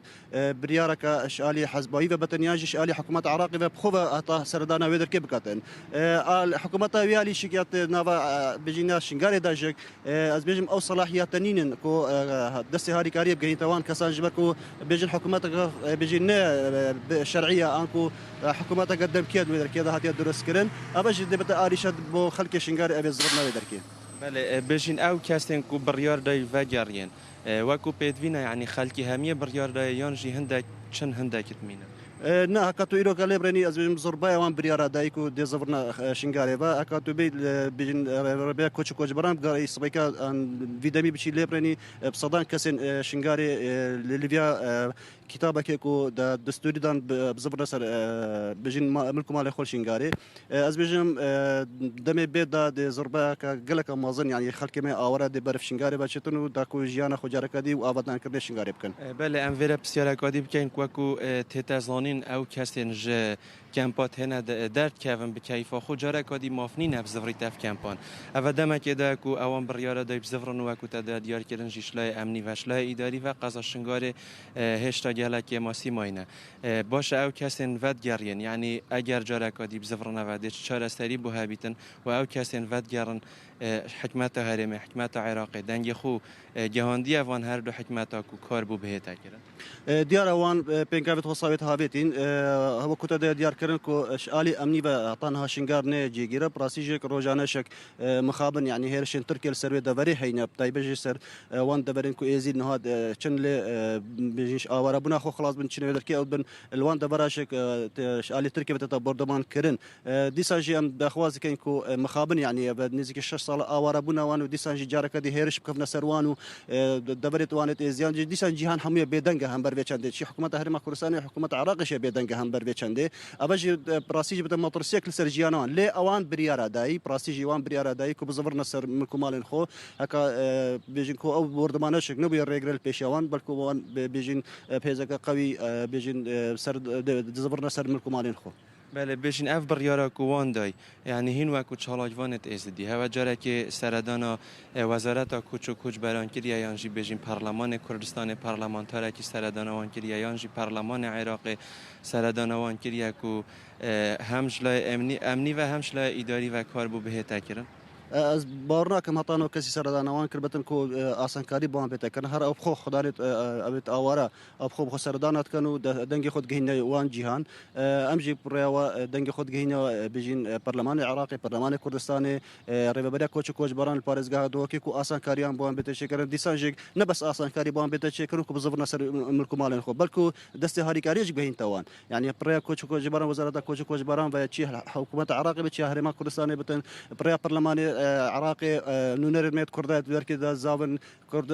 Biryareke ji aliyê Hezbayî ve bitin yan jî ji aliyê hikûmeta Iraqê ve bi xwe ve heta seredana wê derkê biketin. Hikûmeta wê alî şikiyat nava bijîna Şingalê de jî ez bêjim ew selahiyate nînin ku destê harîkariyê bigihînte wan kesan ji ber ku bêjin hikûmeteke bêjîn ne şerî ye an ku hikûmeteke demkî ye di wê derkê de hatiye dirustkirin. Ev jî dê bite arîşe bo xelkê Şingalê ev ê zirna wê derkê. Belê bêjin ew kesên ku biryar dayî vegeriyên Wekû pêdivî ne yanî xelkî hemiyê biryar daye yan jî hindek çin hindek dimînin? Na heka tu îro ke lê birênî ez bêjim zorbeya wan biryara dayî ku dê zivirna Şingalê ve heka tu bê bêjin rêbeya koç û koçberan bigarî sibeyka an vî demî biçî lê birênî bi sedan kesên Şingalê li Lîbya kîtabekê ku de destûrî dan bi zivirna ser bêjin milk û malê xwe li Şingalê. Ez bêjim demê bê de dê zirbeyeke geleke mezin yanî xelkê me aware dê berf Şingarê ve çêtin û da ku jiyana xwe careke dî û avadankirinê Şingarê bikin. Belê em vêre pisyareke dî bikin ku wekû tête zanîn ew kesên ji kempa têne derdikevin bi keyfa xwe careke dî maf nîne bi zivrî tev kempan. Ev e demekê de ye ku ewan biryara dayî bi zivrin û wekû te daye diyarkirin jî ji layê emnî ve ji layê îdarî ve qeza Şingarê hêşta gelek kêmasî mayne. Baş e ew kesên vedigeriyên yanî eger careka dî bi zivrine ve dê çi çareserî bo hebîtin û ew kesên vedigerin hikmeta herêmê, hikmeta Iraqê dengê xwe gihandiye van her du hikmeta ku kar bo bihête kirin. Diyar e wan pêngavê xwe sawê dihavêtîn. Hewa ku te de diyar kirin ku ji alî emnî ve heta niha Şingar neyê cêgîr e. Bi rastî jî rojane şek mixabin yanî hêrişên Tirkiyê li ser wê deverê heyne bi taybet jî ser Wan deverên ku êzî niha çin lê bêjin ji awarebûna xwe xilas bin çinê wê derkê ew bin li wan devera ji ji aliyê Tirkiyê ve tê bordoman kirin. Dîsa jî em daxwaz dikin ku mixabin yanî ev nêzîkî şeş sal awarebûna wan û dîsan jî careke dî hêriş bikevne ser wan û deverê wan ê êziyan jî dîsan cîhan hemû ye bêdeng e hember vê çendê. Çi hikûmeta Herêma Kurdistanê û hikûmeta Iraqê jî bêdeng e hember vê çendê. Ev jî bi rastî jî bide metirsiyek li ser jiyana wan. Lê ewan biryara dayî, bi rastî jî wan biryara dayî ku bizivirine ser milk û malên xwe. Heka bêjin ku ew bordimaneşek nebûye rêgire li pêşiya wan, belku wan bêjin bi hêzeke qewî bêjin ser dizivirine ser milk û malên xwe. Belê bêjin ev biryara ku wan day, yanî hîn wekû çalakvanê di Êzidî hewe carekê seredana Wezareta Koç û Koçberan kiriye yan jî bêjin Perlemanê Kurdistanê perlemantarekî seredana wan kiriye yan jî Perlemanê Iraqê seredana wan kiriye ku hem ji layê emnî ve hem ji layê îdarî ve kar bo bihête kirin. Ez bawer nakim heta no kesî seredana wan kirbitin ku asankarî bi wan bête kirin. Her ew bi xwe xwedanê ew ê aware ew bi xwe bi xwe seredana dikin û dengê xwe digihîne wan cîhan. Em jî bi rêya we dengê xwe digihîne bijîn Perlemanê Iraqê, Perlemanê Kurdistanê, Rêveberiya Koç û Koçberan li parêzgeha Duhokê ku asankariyan bi wan bête çêkirin. Dîsan jî ne bes asankarî bi wan bête çêkirin ku bizivirine ser milk û malên xwe belku destê harîkariyê jî bigihînte wan. Yanî bi rêya koç û koçberan Wezareta Koç û Koçberan ve çi hikûmeta Iraqê be çi Herêma Kurdistanê bitin bi rêya Perlemanê Iraqê nûnerên me Kurda di derkê de zavin Kurd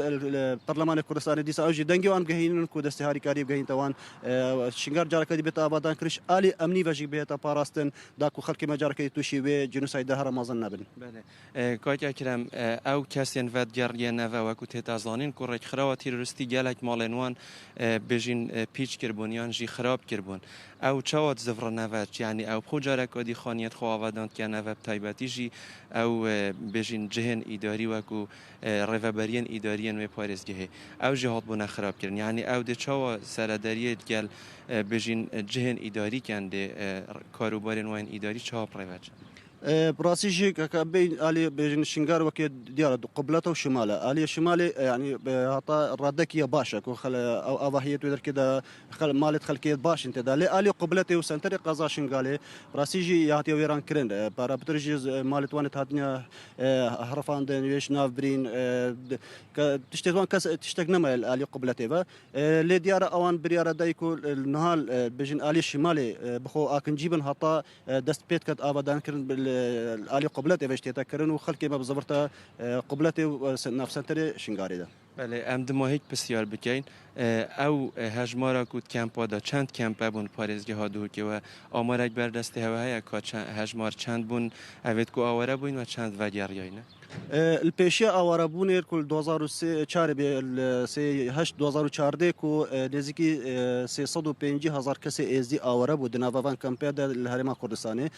Perlemanê Kurdistanê dîsa ew jî dengê wan bigihînin ku destê harîkariyê bigihînte wan Şingar careke dî bête avadan kirin ji alî emnî ve jî bihête parastin da ku xelkê me careke dî tûşî wê cînosayda here mezin nebin. Belê. Kak Ekrem, ew kesên vedigeriyê neve wekû tête zanîn ku rêkxirawa terorîstî gelek malên wan bêjîn pîç kiribûn yan jî xirab kiribûn. Ew çawa dizivirin neve yanî ew bi xwe careke dî xaniyên xwe avedan dike neve bi taybetî jî ew bêjîn cihên îdarî wekû rêveberiyên îdariyên wê parêzgehê ew jî hatibûne xirabkirin. Yanî ew dê çawa serederiyê digel bêjîn cihên îdarî ken dê karûbarên wan yên îdarî çawa birêve çin? بڕاستی ژی کە بین ئالی بێژن شنگار وەکێ دیارە قبلەتە و شمالە ئالیە شمالێ یعنی هەتا ڕادەکیە باشە کو خەل ئەو ئاواهیەت و دەرکێدا خەل مالت خەلکێت باشن تێدا لێ ئالی قبلەتێ و سەنتەری قەزا شنگالێ ڕاستی ژی یاتیە وێران کرن پارە بتر ژی مالت وانت هاتنە هەڕفاندن وێش ناو برین کە تشتێت وان کەس تشتێک نەمایە ئالی قبلەتێ بە لێ دیارە ئەوان بریارە دایک و نهال بژن ئالی شمالێ بخۆ ئاکنجی بن هەتا دەست پێت کەت ئاوادان کردن ئالی قبلەتێ ڤە شتێتە کردن و خەلکێ مە بزەڤرتە قبلەتێ و ناف سەنتەرێ شنگارێ دە. بەلێ ئەم دما هیچ پرسیار بکەین ئەو هەژمارا کو کەمپا دا چەند کەمپە بوون پارێزگەها دهۆکێ وە ئامارەک بەر دەستێ هەوە هەیە کا هەژمار چەند بوون ئەوێت کو ئاوارە بووین وە چەند ڤەگەڕیاینە؟ Li pêşiya awarebûnê ku li 2003 çarê bê li sê heşt 2014 ku nêzîkî 350 hezar kesê êzdî aware bû di nava van kampeya de li Herêma Kurdistanê.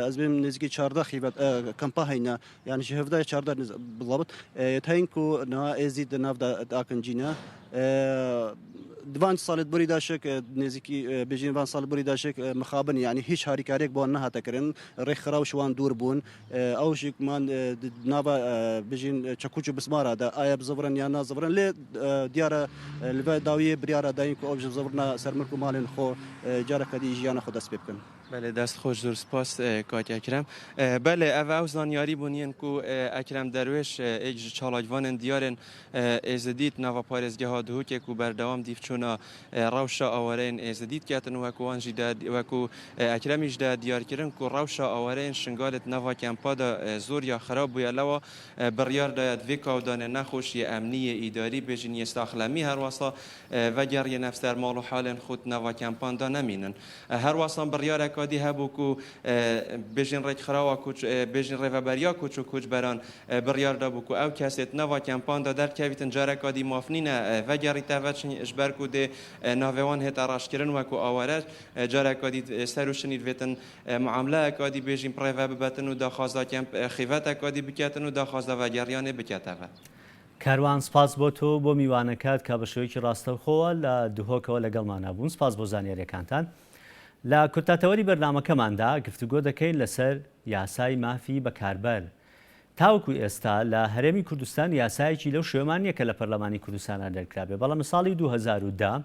Ez bêm nêzîkî 14 xîvet kampa heyne yani ji hevdeh 14 bilabit heyên ku niha êzdî di nav de akincî ne. Di van salê borî de şik nêzîkî bêjîn van sal borî de şik mixabin yani hîç harîkariyek bo wan nehate kirin rêxiraw ji wan dûr bûn. Ew jî man di nava bijîn çekûç û bismara de aya bizivirin yan nazivirin lê diyar e li ve dawiyê biryara dayîn ku ew ji zivirina ser milk û malên xwe careke dî jiyana xwe dest pê bikin. Belê dest xweş zor spas kak Ekrem. Belê ev ew zanyarî bûn yên ku Ekrem Derwêş êk ji çalakvanên diyarên Êzidî di nava parêzgeha Duhokê ku berdewam dîvçûna rewşa awareyên Êzidî diketin wek wan jî de wek Ekremî jî de diyarkirin ku rewşa awareyên Şingalê di nava kempa de zor ya xerab bûye lewa biryar daye di vê kawdanê nexweş yê emnî yê îdarî bêjin yê saxlemî herwesa vegeriyê nev ser mal û halên xwe di nava kempan de nemînin. Herwesa biryareka dî hebû ku bêjin rêkxirawa koç bêjin rêveberiya koç û koçberan Biryar dabû ku ew kesê di nava kempan de derkevîtin careka dî maf nîne vegerîte veçin ji ber ku dê navê wan hête reşkirin wekû aware careka dî ser û şinî divêtin muamleyeka dî bêjîn birêve bibetin û daxwaza kemp xîveteka dî biketin û daxwaza vegeriyanê biketeve. کاروان سپاس بۆ تۆ و بۆ میوانەکەت کە بە شێوەیەکی ڕاستەوخۆوە لە دهۆکەوە لەگەڵمانا بوون سپاس بۆ زانیاریەکانتان. لە کورتاتەوەری بەرنامەکەماندا گفتوگۆ دەکەین لەسەر یاسای مافی بەکاربەر تاوەکو ئێستا لە هەرێمی کوردستان یاسایەکی لەو شێوەمان نییە کە لە پەرلەمانی کوردستانا دەرکرابێ، بەڵام لە ساڵی 2010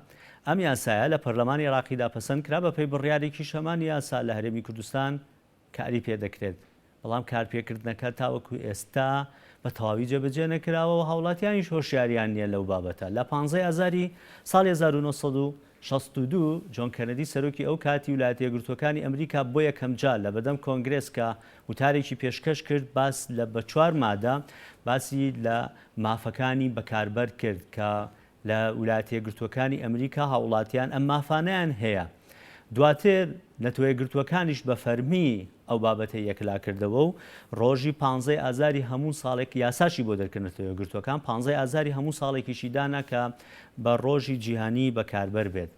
ئەم یاسایە لە پەرلەمانی عێراقیدا پەسەند کرا، بەپێی بڕیارێکیش هەمان یاسا لە هەرێمی کوردستان کاری پێدەکرێت، بەڵام کارپێکردنەکە تاوەکو ئێستا بە تەواوی جێبەجێ نەکراوە و هاوڵاتیانیش هۆشیاریان نییە لەو بابەتە. لە پانزەی ئازاری ساڵی 1962 جۆن کەنەدی سەرۆکی ئەو کاتی ولایەتە یەکگرتووەکانی ئەمریکا بۆ یەکەمجار لە بەدەم کۆنگرێس کە وتارێکی پێشکەش کرد باس لە بە چوار مادە باسی لە مافەکانی بەکاربەر کرد کە لە ولایەتە یەکگرتووەکانی ئەمریکا هاوڵاتیان ئەم مافانەیان هەیە. دواتر نەتەوەیەکگرتووەکانیش بە فەرمی ئەو بابەتەی یەکلاکردەوە و ڕۆژی پانزەی ئازاری هەموو ساڵێک یاساشی بۆ دەرکرد نەتەوەیەکگرتووەکان پانزەی ئازاری هەموو ساڵێکیشی دانا کە بە ڕۆژی جیهانی بەکاربەر بێت.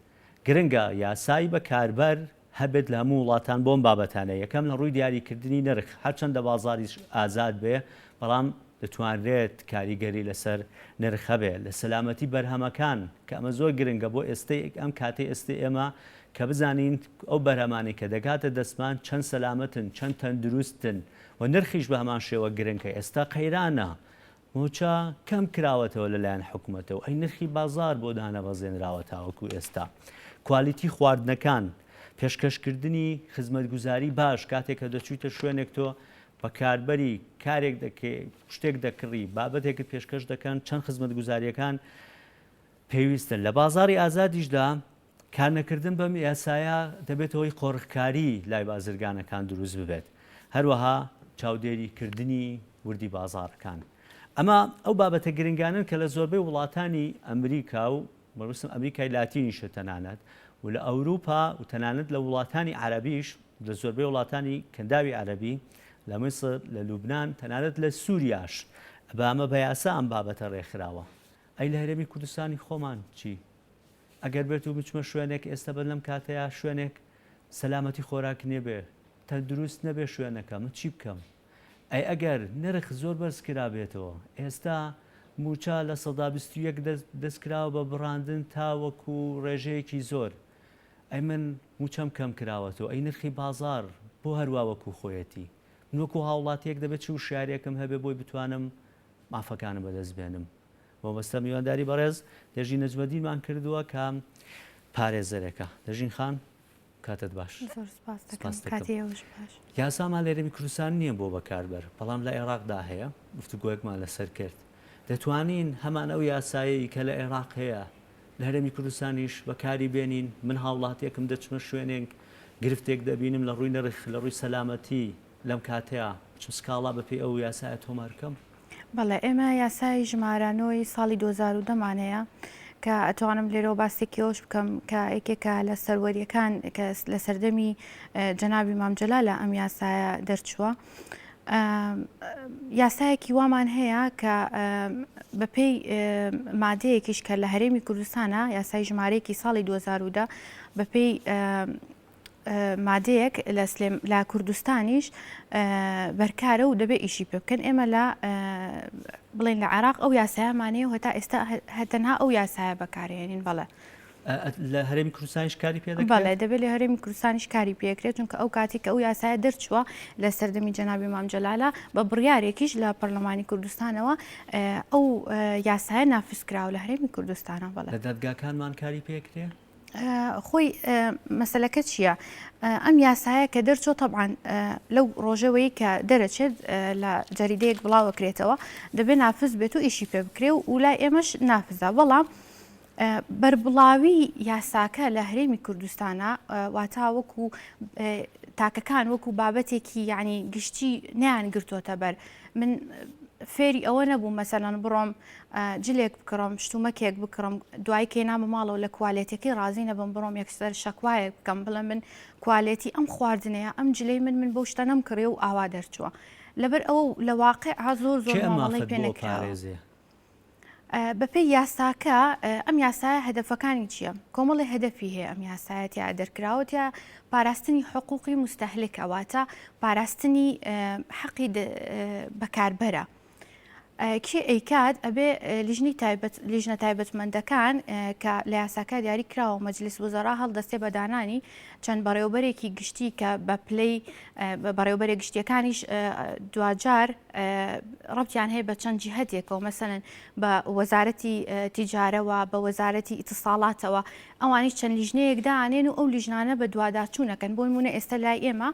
گرنگە یاسای بەکاربەر هەبێت لە هەموو وڵاتان بۆ ئەم بابەتانە، یەکەم لە ڕووی دیاریکردنی نرخ، هەرچەندە بازاریش ئازاد بێ بەڵام دەتوانرێت کاریگەری لەسەر نرخ هەبێ، لە سەلامەتی بەرهەمەکان کە ئەمە زۆر گرنگە بۆ ئێستەی ئەم کاتەی ئێستەی ئێمە کە بزانین ئەو بەرهەمانەی کە دەگاتە دەستمان چەند سەلامەتن چەند تەندروستن و نرخیش بە هەمان شێوە گرنگە ئێستا قەیرانە مووچە کەم کراوەتەوە لەلایەن حکومەتەوە، ئەی نرخی بازاڕ بۆ دانەبەزێنراوە تاوەکو ئێستا؟ کوالیتی خواردنەکان، پێشکەشکردنی خزمەتگوزاری باش، کاتێک کە دەچوویتە شوێنێک تۆ بەکاربەری کارێک دەکەی، شتێک دەکڕی، بابەتێکت پێشکەش دەکەن، چەند خزمەتگوزارییەکان پێویستن. لە بازاڕی ئازادیشدا کارنەکردن بەم یاسایە دەبێتە هۆی قۆرخکاری لای بازرگانەکان دروست ببێت، هەروەها چاودێریکردنی وردی بازاڕەکان. ئەمە ئەو بابەتە گرنگانەن کە لە زۆربەی وڵاتانی ئەمریکا و مەبەستم ئەمریکای لاتینیشە تەنانەت و لە ئەوروپا و تەنانەت لە وڵاتانی عەرەبیش لە زۆربەی وڵاتانی کەنداوی عەرەبی لە میسر لە لوبنان تەنانەت لە سووریاش بە ئەمە بە یاسا ئەم بابەتە ڕێکخراوە. ئەی لە هەرێمی کوردستانی خۆمان چی؟ ئەگەر بێت و بچمە شوێنێک ئێستا بەر لەم کاتەیا شوێنێک سەلامەتی خۆراک نەبێ تەندروست نەبێ شوێنەکە من چی بکەم ئەی ئەگەر نرخ زۆر بەرز کرابێتەوە ئێستا موچە 21% دەست کراوە بە بڕاندن تا وەکو ڕێژەیەکی زۆر ئەی من موچەم کەم کراوەتەوە ئەی نرخی بازار بۆ هەروا وەکو خۆیەتی. من وەکو هاوڵاتیەک دەبێت چ وشیاریەکم هەبێ بۆی بتوانم مافەکانم بەدەست بێنم؟ بۆ مەبەستە میوانداری بەڕێز دەژین نەجمەدینمان کردووە کە پارێزەرێکە. دەژین خان کاتت باش. زۆر سپاس دەکەم. کاتی ئێوەش باش. یاسامان لە هەرێمی کوردستان نییە بۆ بەکاربەر، بەڵام لە عێراقدا هەیە، گفتوگۆیەکمان لەسەر کرد. دەتوانین هەمان ئەو یاسایەی کە لە عێراق هەیە لە هەرێمی کوردستانیش بەکاری بێنین؟ من هاوڵاتیەکم دەچمە شوێنێک گرفتێک دەبینم لە ڕووی نرخ، لە ڕووی سەلامەتی لەم کاتەیا بچم سکاڵا بەپێی ئەو یاسایە تۆمار بکەم؟ بەڵێ ئێمە یاسای ژمارە نۆ ی ساڵی 2010 مان هەیە کە ئەتوانم لێرەوە باسێکی ئەوش بکەم کە یەکێکە لە سەروەریەکان کە لە سەردەمی جەنابی مام جەلالە ئەم یاسایە دەرچووە. یاسایەکی وامان هەیە کە بەپێی مادەیەکیش کە لە هەرێمی کوردستانە یاسای ژمارەیەکی ساڵی 2010 بەپێی مادەیەک لە سلێم لە کوردستانیش بەرکارە و دەبێ ئیشی پێ بکەن ئێمە لە بڵێن لە عێراق ئەو یاسایەمانەیە و هەتا ئێستا تەنها ئەو یاسایە بەکارهێنین بەڵێ. لە هەرێمی کوردستانیش کاری پێ دەکرێت؟ بەڵێ دەبێت لە هەرێمی کوردستانیش کاری پێکرێت چونکە ئەو کاتی کە ئەو یاسایە دەرچووە لە سەردەمی جەنابی مام جەلالە بە بڕیارێکیش لە پەرلەمانی کوردستانەوە ئەو یاسایە نافذ کراوە لە هەرێمی کوردستانە بەڵێ. لە دادگاکانمان کاری پێکرێ؟ خۆی مەسەلەکە چییە؟ ئەم یاسایە کە دەرچۆ تەبعەن لەو ڕۆژەوەی کە دەرەچێت لە جەریدەیەک بڵاوەکرێتەوە دەبێت نافز بێت و ئیشی پێ بکرێ و لای ئێمەش نافزە بەڵام بەربڵاوی یاساکە لە هەرێمی کوردستانە واتا وەکو تاکەکان وەکو بابەتێکی یعنی گشتی نیان گرتوتە بەر من فێری ئەوە نەبوو مەسەلەن بڕۆم جلێک بکڕم شتومەکێک بکڕم دوای کەی نامە ماڵەوە لە کوالێتەکەی ڕازی نەبم بڕۆم یەکسەر شەکوایەک بکەم بڵێم من کوالێتی ئەم خواردنەیە ئەم جلەی من من بەو شتە نەمکڕی و ئاوا دەرچووە لەبەر ئەوە لە واقع زۆر زۆر کێ ئەم مامەڵەی مافەت پێ بۆ نەکراوە. پارێزێ؟ بەپێی یاساکە ئەم یاسایە هەدەفەکانی چییە؟ کۆمەڵی هەدەفی هەیە ئەم یاسایە تیا دەرکراوە تیا پاراستنی حقوقی مستهلکە واتە پاراستنی حەقی بەکاربەرە. کێ ئەیکات ئەبێ لیژنەی تایبەت لیژنە تایبەتمەندەکان کە لە یاساکە دیاری کراوە مەجلیس وزەرا هەڵدەستێ بە دانانی چەند بەڕێوەبەرێکی گشتی کە بە پلەی بەڕێوەبەرە گشتیەکانیش دواجار ڕەبتیان هەیە بە چەند جیهەتێکەوە مەسەلەن بە وەزارەتی تیجارەوە بە وەزارەتی ئیتساڵاتەوە ئەوانیش چەند لیژنەیەک دانێن و ئەو لیژنانە بە دواداچوونەکەن بۆ نمونە ئێستا لای ئێمە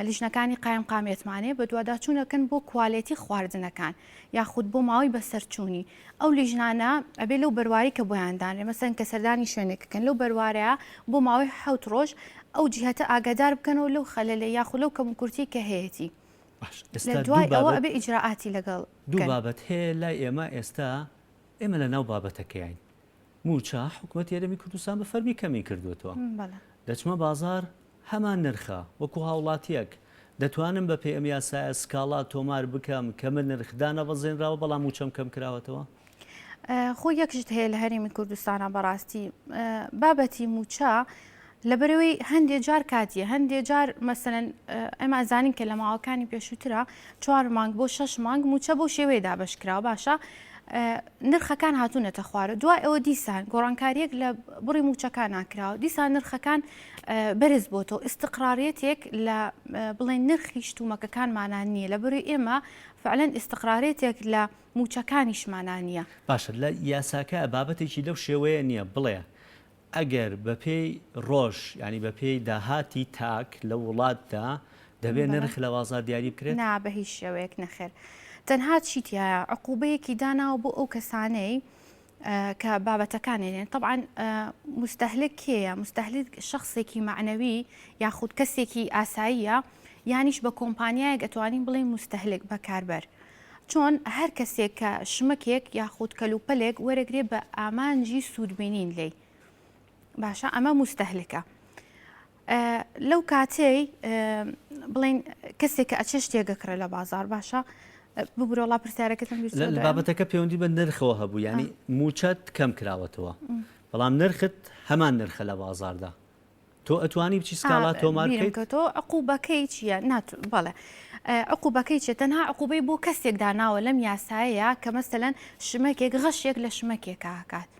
لیژنەکانی قایمقامیەتمان هەیە بەدواداچوونەکەن بۆ کوالێتی خواردنەکان یاخود بۆ ماوەی بەسەرچوونی ئەو لیژنانە ئەبێ لەو بەرواری کە بۆیان دانرێ مەسەن کە سەردانی شوێنێکەکەن لەو بەروارەیە بۆ ماوەی حەوت ڕۆژ ئەو جیهەتە ئاگادار بکەنەوە لەو خەلەلە یاخود لەو کەموکورتی کە هەیەتی باش لە ئێستا دوو دوای ئەوە بابەت ئەبێ ئیجرائاتی لەگەڵ دوو بکەن. بابەت هەیە لای ئێمە ئێستا ئێمە لە ناو بابەتەکەین مووچە حکومەتی هەرێمی کوردستان بە فەرمی کەمی کردووەتەوە بەڵێ. دەچمە بازاڕ هەمان نرخە، وەکو هاوڵاتیەک دەتوانم بەپێی ئەم یاسایە سکاڵا تۆمار بکەم کە من نرخ دانەبەزێنراوە بەڵام مووچەم کەمکراوەتەوە؟ خۆ یەک شت هەیە لە هەرێمی کوردستانا بەڕاستی بابەتی مووچە لەبەرەوەی هەندێ جار کاتیە هەندێ جار مەسەلەن ئێمە ئەزانین کە لە ماوەکانی پێشووترا چوار مانگ بۆ شەش مانگ مووچە بەو شێوەیە دابەش کراوە باشە نرخەکان هاتوونەتە خوارە دوای ئەوە دیسان گۆڕانکاریەک لە بڕی مووچەکان ناکراوە دیسان نرخەکان بەرز بۆتەوە ئیستقراریەتێک لە بڵێن نرخی شتومەکەکانمانان نییە لە بەروی ئێمە فعلەن ئیستقراریەتێک لە مووچەکانیشمانا نییە. باشە لە یاساکە بابەتێکی لەو شێوەیە نییە بڵێ ئەگەر بەپێی ڕۆژ یانی بەپێی داهاتی تاک لە وڵاتدا دەبێ نرخ لە بازاڕ دیاری بکرێت؟ نا بە هیچ شێوەیەک نەخێر تەنها چی تیایە عقوبەیەکی داناوە بۆ ئەو کەسانەی کە بابەتەکان ئەێنن تەبعەن مستهلک کێیە مستهلک شخصێکی مەعنەوی یاخود کەسێکی ئاساییە یانیش بە کۆمپانیایەک ئەتوانین بڵێین مستهلک بەکاربەر چۆن هەر کەسێک کە شمەکێک یاخود کەلوپەلێک وەرەگرێ بە ئامانجی سوودبینین لێی باشە ئەمە مستهلکە لەو کاتەی بڵێن کەسێک کە ئەچێ شتێک ئەکڕێ لە بازاڕ باشە ببورە وەڵا پرسیارەکەتم بیر چووە لە بابەتەکە پەیوەندی بە نرخەوە هەبوو یانی مووچەت کەم کراوەتەوە بەڵام نرخت هەمان نرخە لە بازاڕدا تۆ ئەتوانی بچی سکاڵا تۆمار بکەیت؟ تۆ عقوبەکەی چییە؟ نات بەڵێ عقوبەکەی چیە تەنها عقوبەی بۆ کەسێک داناوە لەم یاسایەیە کە مەسەلەن شمەکێک غەشێک لە شمەکێکا ئەکات.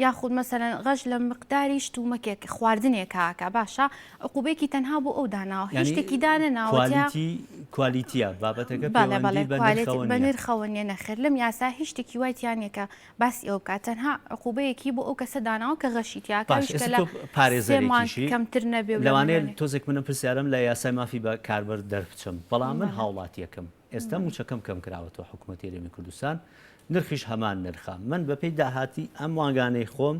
یاخود مەسەلەن غەش لە مقداری شتومەکێک خواردنێکا ئەکا باشە عقوبەیەکی تەنها بۆ ئەو داناوە هیچ یانی شتێکی دانەناوە تیا کوالیتی کوالیتیە بابەتەکە بەڵێ بەڵێ پەیوەندی بە کوالێتی نرخەوە بە نییە. نرخەوە نییە نەخێر لەم یاسا هیچ شتێکی وای تیا نییە کە باسی ئەوە بکات تەنها عقوبەیەکی بۆ ئەو کەسە داناوە کە غەشی تیا ئەکا باش ئەویش کە ئێستا لە تۆ سێ مانگ پارێزەرێکیشی کەمتر نەبێ و لە لەوانەیە ملیۆنێک تۆزێک منم پرسیارم لە یاسای مافی بە کاربەر دەربچم بەڵام من بەڵێ هاوڵاتیەکم ئێستا بەڵێ. مووچەکەم کەم کراوەتەوە حکوومەتی هەرێمی کوردستان نرخیش هەمان نرخە من بەپێی داهاتی ئەم مانگانەی خۆم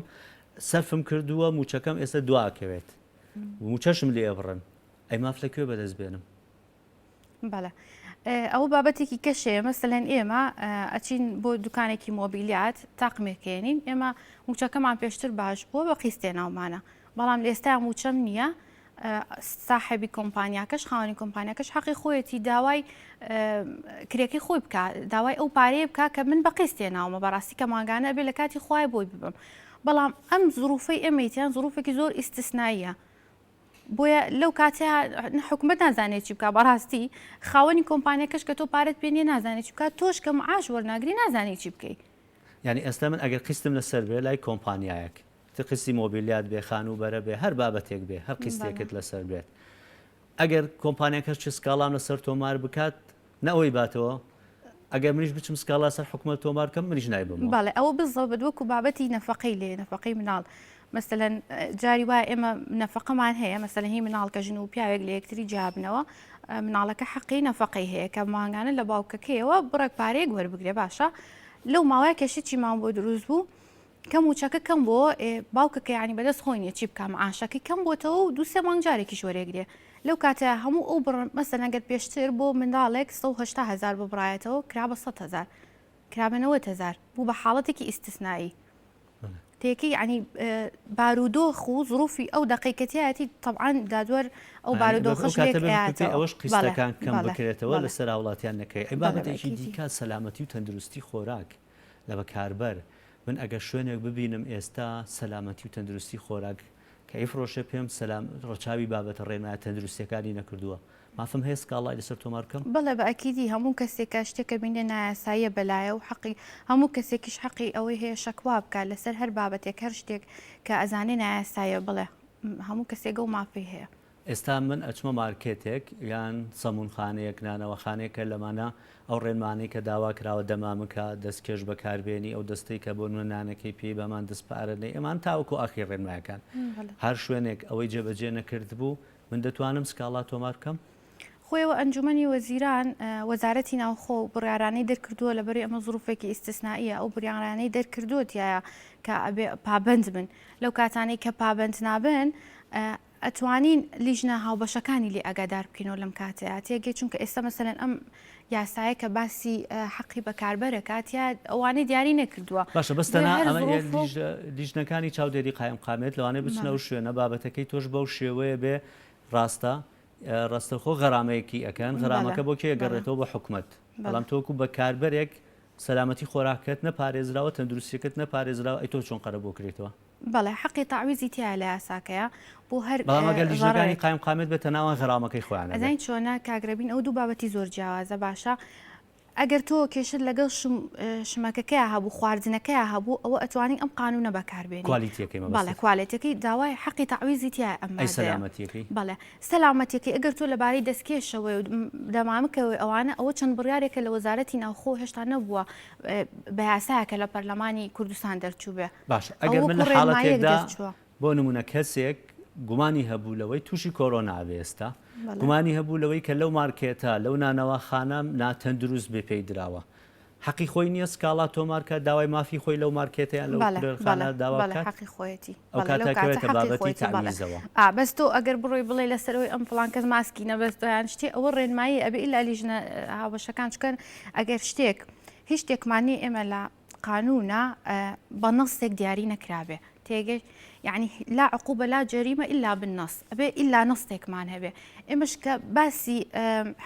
سەرفم کردووە مووچەکەم ئێستا دواکەوێت مووچەشم لێ ئەبڕن ئەی ماف لە کوێ بەدەست بێنم؟ بەڵێ ئەوە بابەتێکی کەشەیە مەسەلەن ئێمە ئەچین بۆ دوکانێکی مۆبیلیات تاقمێکێنین ئێمە موچەکەمان پێشتر باش بووە بە قیستێ ناومانە بەڵام لە ئێستا موچەم نییە ساحێبی کۆمپانیاکەش خاوەنی کۆمپانیاکەش حەقی خۆیەتی داوای کرێکەی خۆی بکە داوای ئەو پارەیە بکە کە من بە قیست تێناومە بەڕاستی کە مانگانە بێ لە کاتی خۆی بۆی ببم بەڵام ئەم زروفەی ئێمەیتیان زروفێکی زۆر ئیستسناییە بۆیە لەو کاتەیە حکومەت نازانێت چی بکە بەڕاستی خاوەنی کۆمپانیەکەش کە تۆ پارەت پێ نیە نازانێت چی بکات تۆش کە معاش وەرناگری نازانی چی بکەی. یانی ئێستا من ئەگەر قیستم لەسەر بێ لای کۆمپانیایەک چ قیستی مۆبیلیات بێ خانووبەرە بێ هەر بابەتێک بێ هەر قیستێکت لەسەر بێت ئەگەر کۆمپانیاکەش چ سکاڵام لەسەر تۆمار بکات نە ئەوەی باتەوە ئەگەر منیش بچم سکاڵا سەر حکومەت تۆمار بکەم منیش نایبەمەوە. بەڵێ ئەوە بزەبت وەکو بابەتی نەفەقەی لێ نەفەقەی مناڵ مەسەلەن جاری وایە ئێمە نەفەقەمان هەیە مەسەلەن هی مناڵ کە ژن و پیاوێک لە یەکتری جیابنەوە مناڵەکە حەقی نەفەقەی هەیە کە مانگانە لە باوکەکەیەوە بڕێک پارەیەک وەربگرێ باشە لەو ماوەیە کێشە چیمان بۆ دروست بوو کە مووچەکە کەم بۆ باوکەکە یانی بەدەست خۆی نیە چی بکا معاشەکەی کەم بۆتەوە و دوو سێ مانگ جارێکیش وەرێگرێ لەو کاتە هەموو ئەو بڕ مەسەلەن گەر پێشتر بۆ منداڵێک 180 هەزار ببڕایەتەوە کرا بە 100 هەزار کرا بە 90 هەزار بوو بە حاڵەتێکی ئیستسنایی تێکی یعنی بارودۆخ و ظروفی ئەو دەقەی کە تیایەتی طبعا دادوەر ئەو بارودۆخەش لێک ئەیاتەوە. ئەوەش قیستەکان کەم بکرێتەوە لەسەر هاوڵاتیان نەکەی ئەی بابەتێکی دیکە سەلامەتی و تەندروستی خۆراک لە بەکاربەر، من ئەگەر شوێنێک ببینم ئێستا سەلامەتی و تەندروستی خۆراک کە ئەیفرۆشێ پێم سەلام ڕەچاوی بابەتە ڕێنمایە تەندروستیەکانی نەکردووە مافم هەیە سکاڵای لەسەر تۆمار بکەم؟ بەڵێ بە ئەکیدی هەموو کەسێک کە شتێکە بینێ نایاساییە بەلایە و حەقی هەموو کەسێکیش حەقی ئەوەی هەیە شەکوا بکات لەسەر هەر بابەتێک هەر شتێک کە ئەزانێ نایاساییە بڵێ هەموو کەسێک ئەو مافەی هەیە. ئێستا من ئەچمە مارکێتێک یان سەمونخانەیەک نانەواخانەیەک کە لەمانە ئەو ڕێنمانەی کە داوا کراوە دەمامکە دەستکێش بەکاربێنی ئەو دەستەی کە بۆ نمونە نانەکەی پێی بەمان دەست پارە نەی ئەمان تاوەکو ئاخری ڕێنمایەکان هەر شوێنێک ئەوەی جێبەجێ نەکردبوو من دەتوانم سکاڵا تۆمار بکەم؟ خۆیەوە ئەنجومەنی وەزیران وەزارەتی ناوخۆ ئەو بڕیارانەی دەرکردووە لەبەری ئەمە زروفێکی ئیستسنائیە ئەو بڕیارانەی دەرکردووە تیایە کە ئەبێ پابەند بن لەو کاتانەی کە پابەند نابن ئەتوانین لیژنە هاوبەشەکانی لێ ئاگادار بکەینەوە لەم کاتەیا تێگەی چونکە ئێستا مەسەلەن ئەم یاسایە کە باسی حەقی بەکاربەرەکات یا ئەوانەی دیاری نەکردووە باشە بەس تەنها ئەمە لیژنەکانی چاودێری قایم قامێت لەوانەیە بچنە ئەو شوێنە بابەتەکەی تۆش بەو شێوەیە بێ ڕاستە ڕاستەخۆ غەرامەیەکی ئەکەن غەرامەکە بۆ کێ گەڕێتەوە بۆ حکومەت بەڵام تۆکو بەکاربەرێک سەلامەتی خۆراکەت نەپارێزراوە تەندروستیەکەت نەپارێزراوە ئەی تۆ چۆن قەرەبوو کرێتەوە بەڵێ حەقی تەعویزی تیایە لە یاساکەیا بۆ هەر بەڵام ئەگەر لیژنەکانی ضەرەرێک. قایمقامیەت بێتە ناوان غەرامەکەی خۆیان ئەبێ. ئەزانی چۆنە کاک رەبین ئەو دوو بابەتی زۆر جیاوازە باشە ئەگەر تۆ کێشەت لەگەڵ شم شمەکەکەیا هەبوو خواردنەکەیا هەبوو ئەوە ئەتوانی ئەم قانونە بەکار بێنی کوالێتیەکەی بەڵێ مەبەستت. کوالێتیەکەی داوای حەقی تەعویزی تیایە ئەم ئەی مادەیە سەلامەتیەکەی؟ بەڵێ سەلامەتیەکەی ئەگەر تۆ لەبارەی دەستکێشەوەی و دەمامکەوەی ئەوانە ئەوە چەند بڕیارێکە لە وەزارەتی ناوخۆ هێشتا نەبووە بە یاسایەکە لە پەرلەمانی کوردستان دەرچووبێ باشە ئەگەر من لە حاڵەتێکدا بۆ نمونە کەسێک گومانی هەبوو لەوەی تووشی کۆرۆنا بێ ئێستا گومانی هەبوو لەوەی کە لەو مارکێتە لەو نانەواخانە ناتەندروست بێ پێی دراوە حەقی خۆی نییە سکاڵا تۆمار کات داوای مافی خۆی لەو مارکێتە یان لەو خانە داوا بکات حەقی خۆیەتی ئەو کاتە کەوێتە بابەتی تەعویزەوە ئا بەس تۆ ئەگەر بڕۆی بڵێ لەسەرەوەی ئەم فڵان کەس ماسکی نەبەستووە یان شتێ ئەوە ڕێنمایی ئەبێ ئیلا لیژنە هاوبەشەکان چکەن ئەگەر شتێک هیچ شتێکمان نییە ئێمە لە قانونە بە نەسێک دیاری نەکرابێ تێگەشت یعنی لا عقوبە لا جەریمە ئیلا بالنص ئەبێ ئیلا نەستێکمان هەبێ ئێمەش کە باسی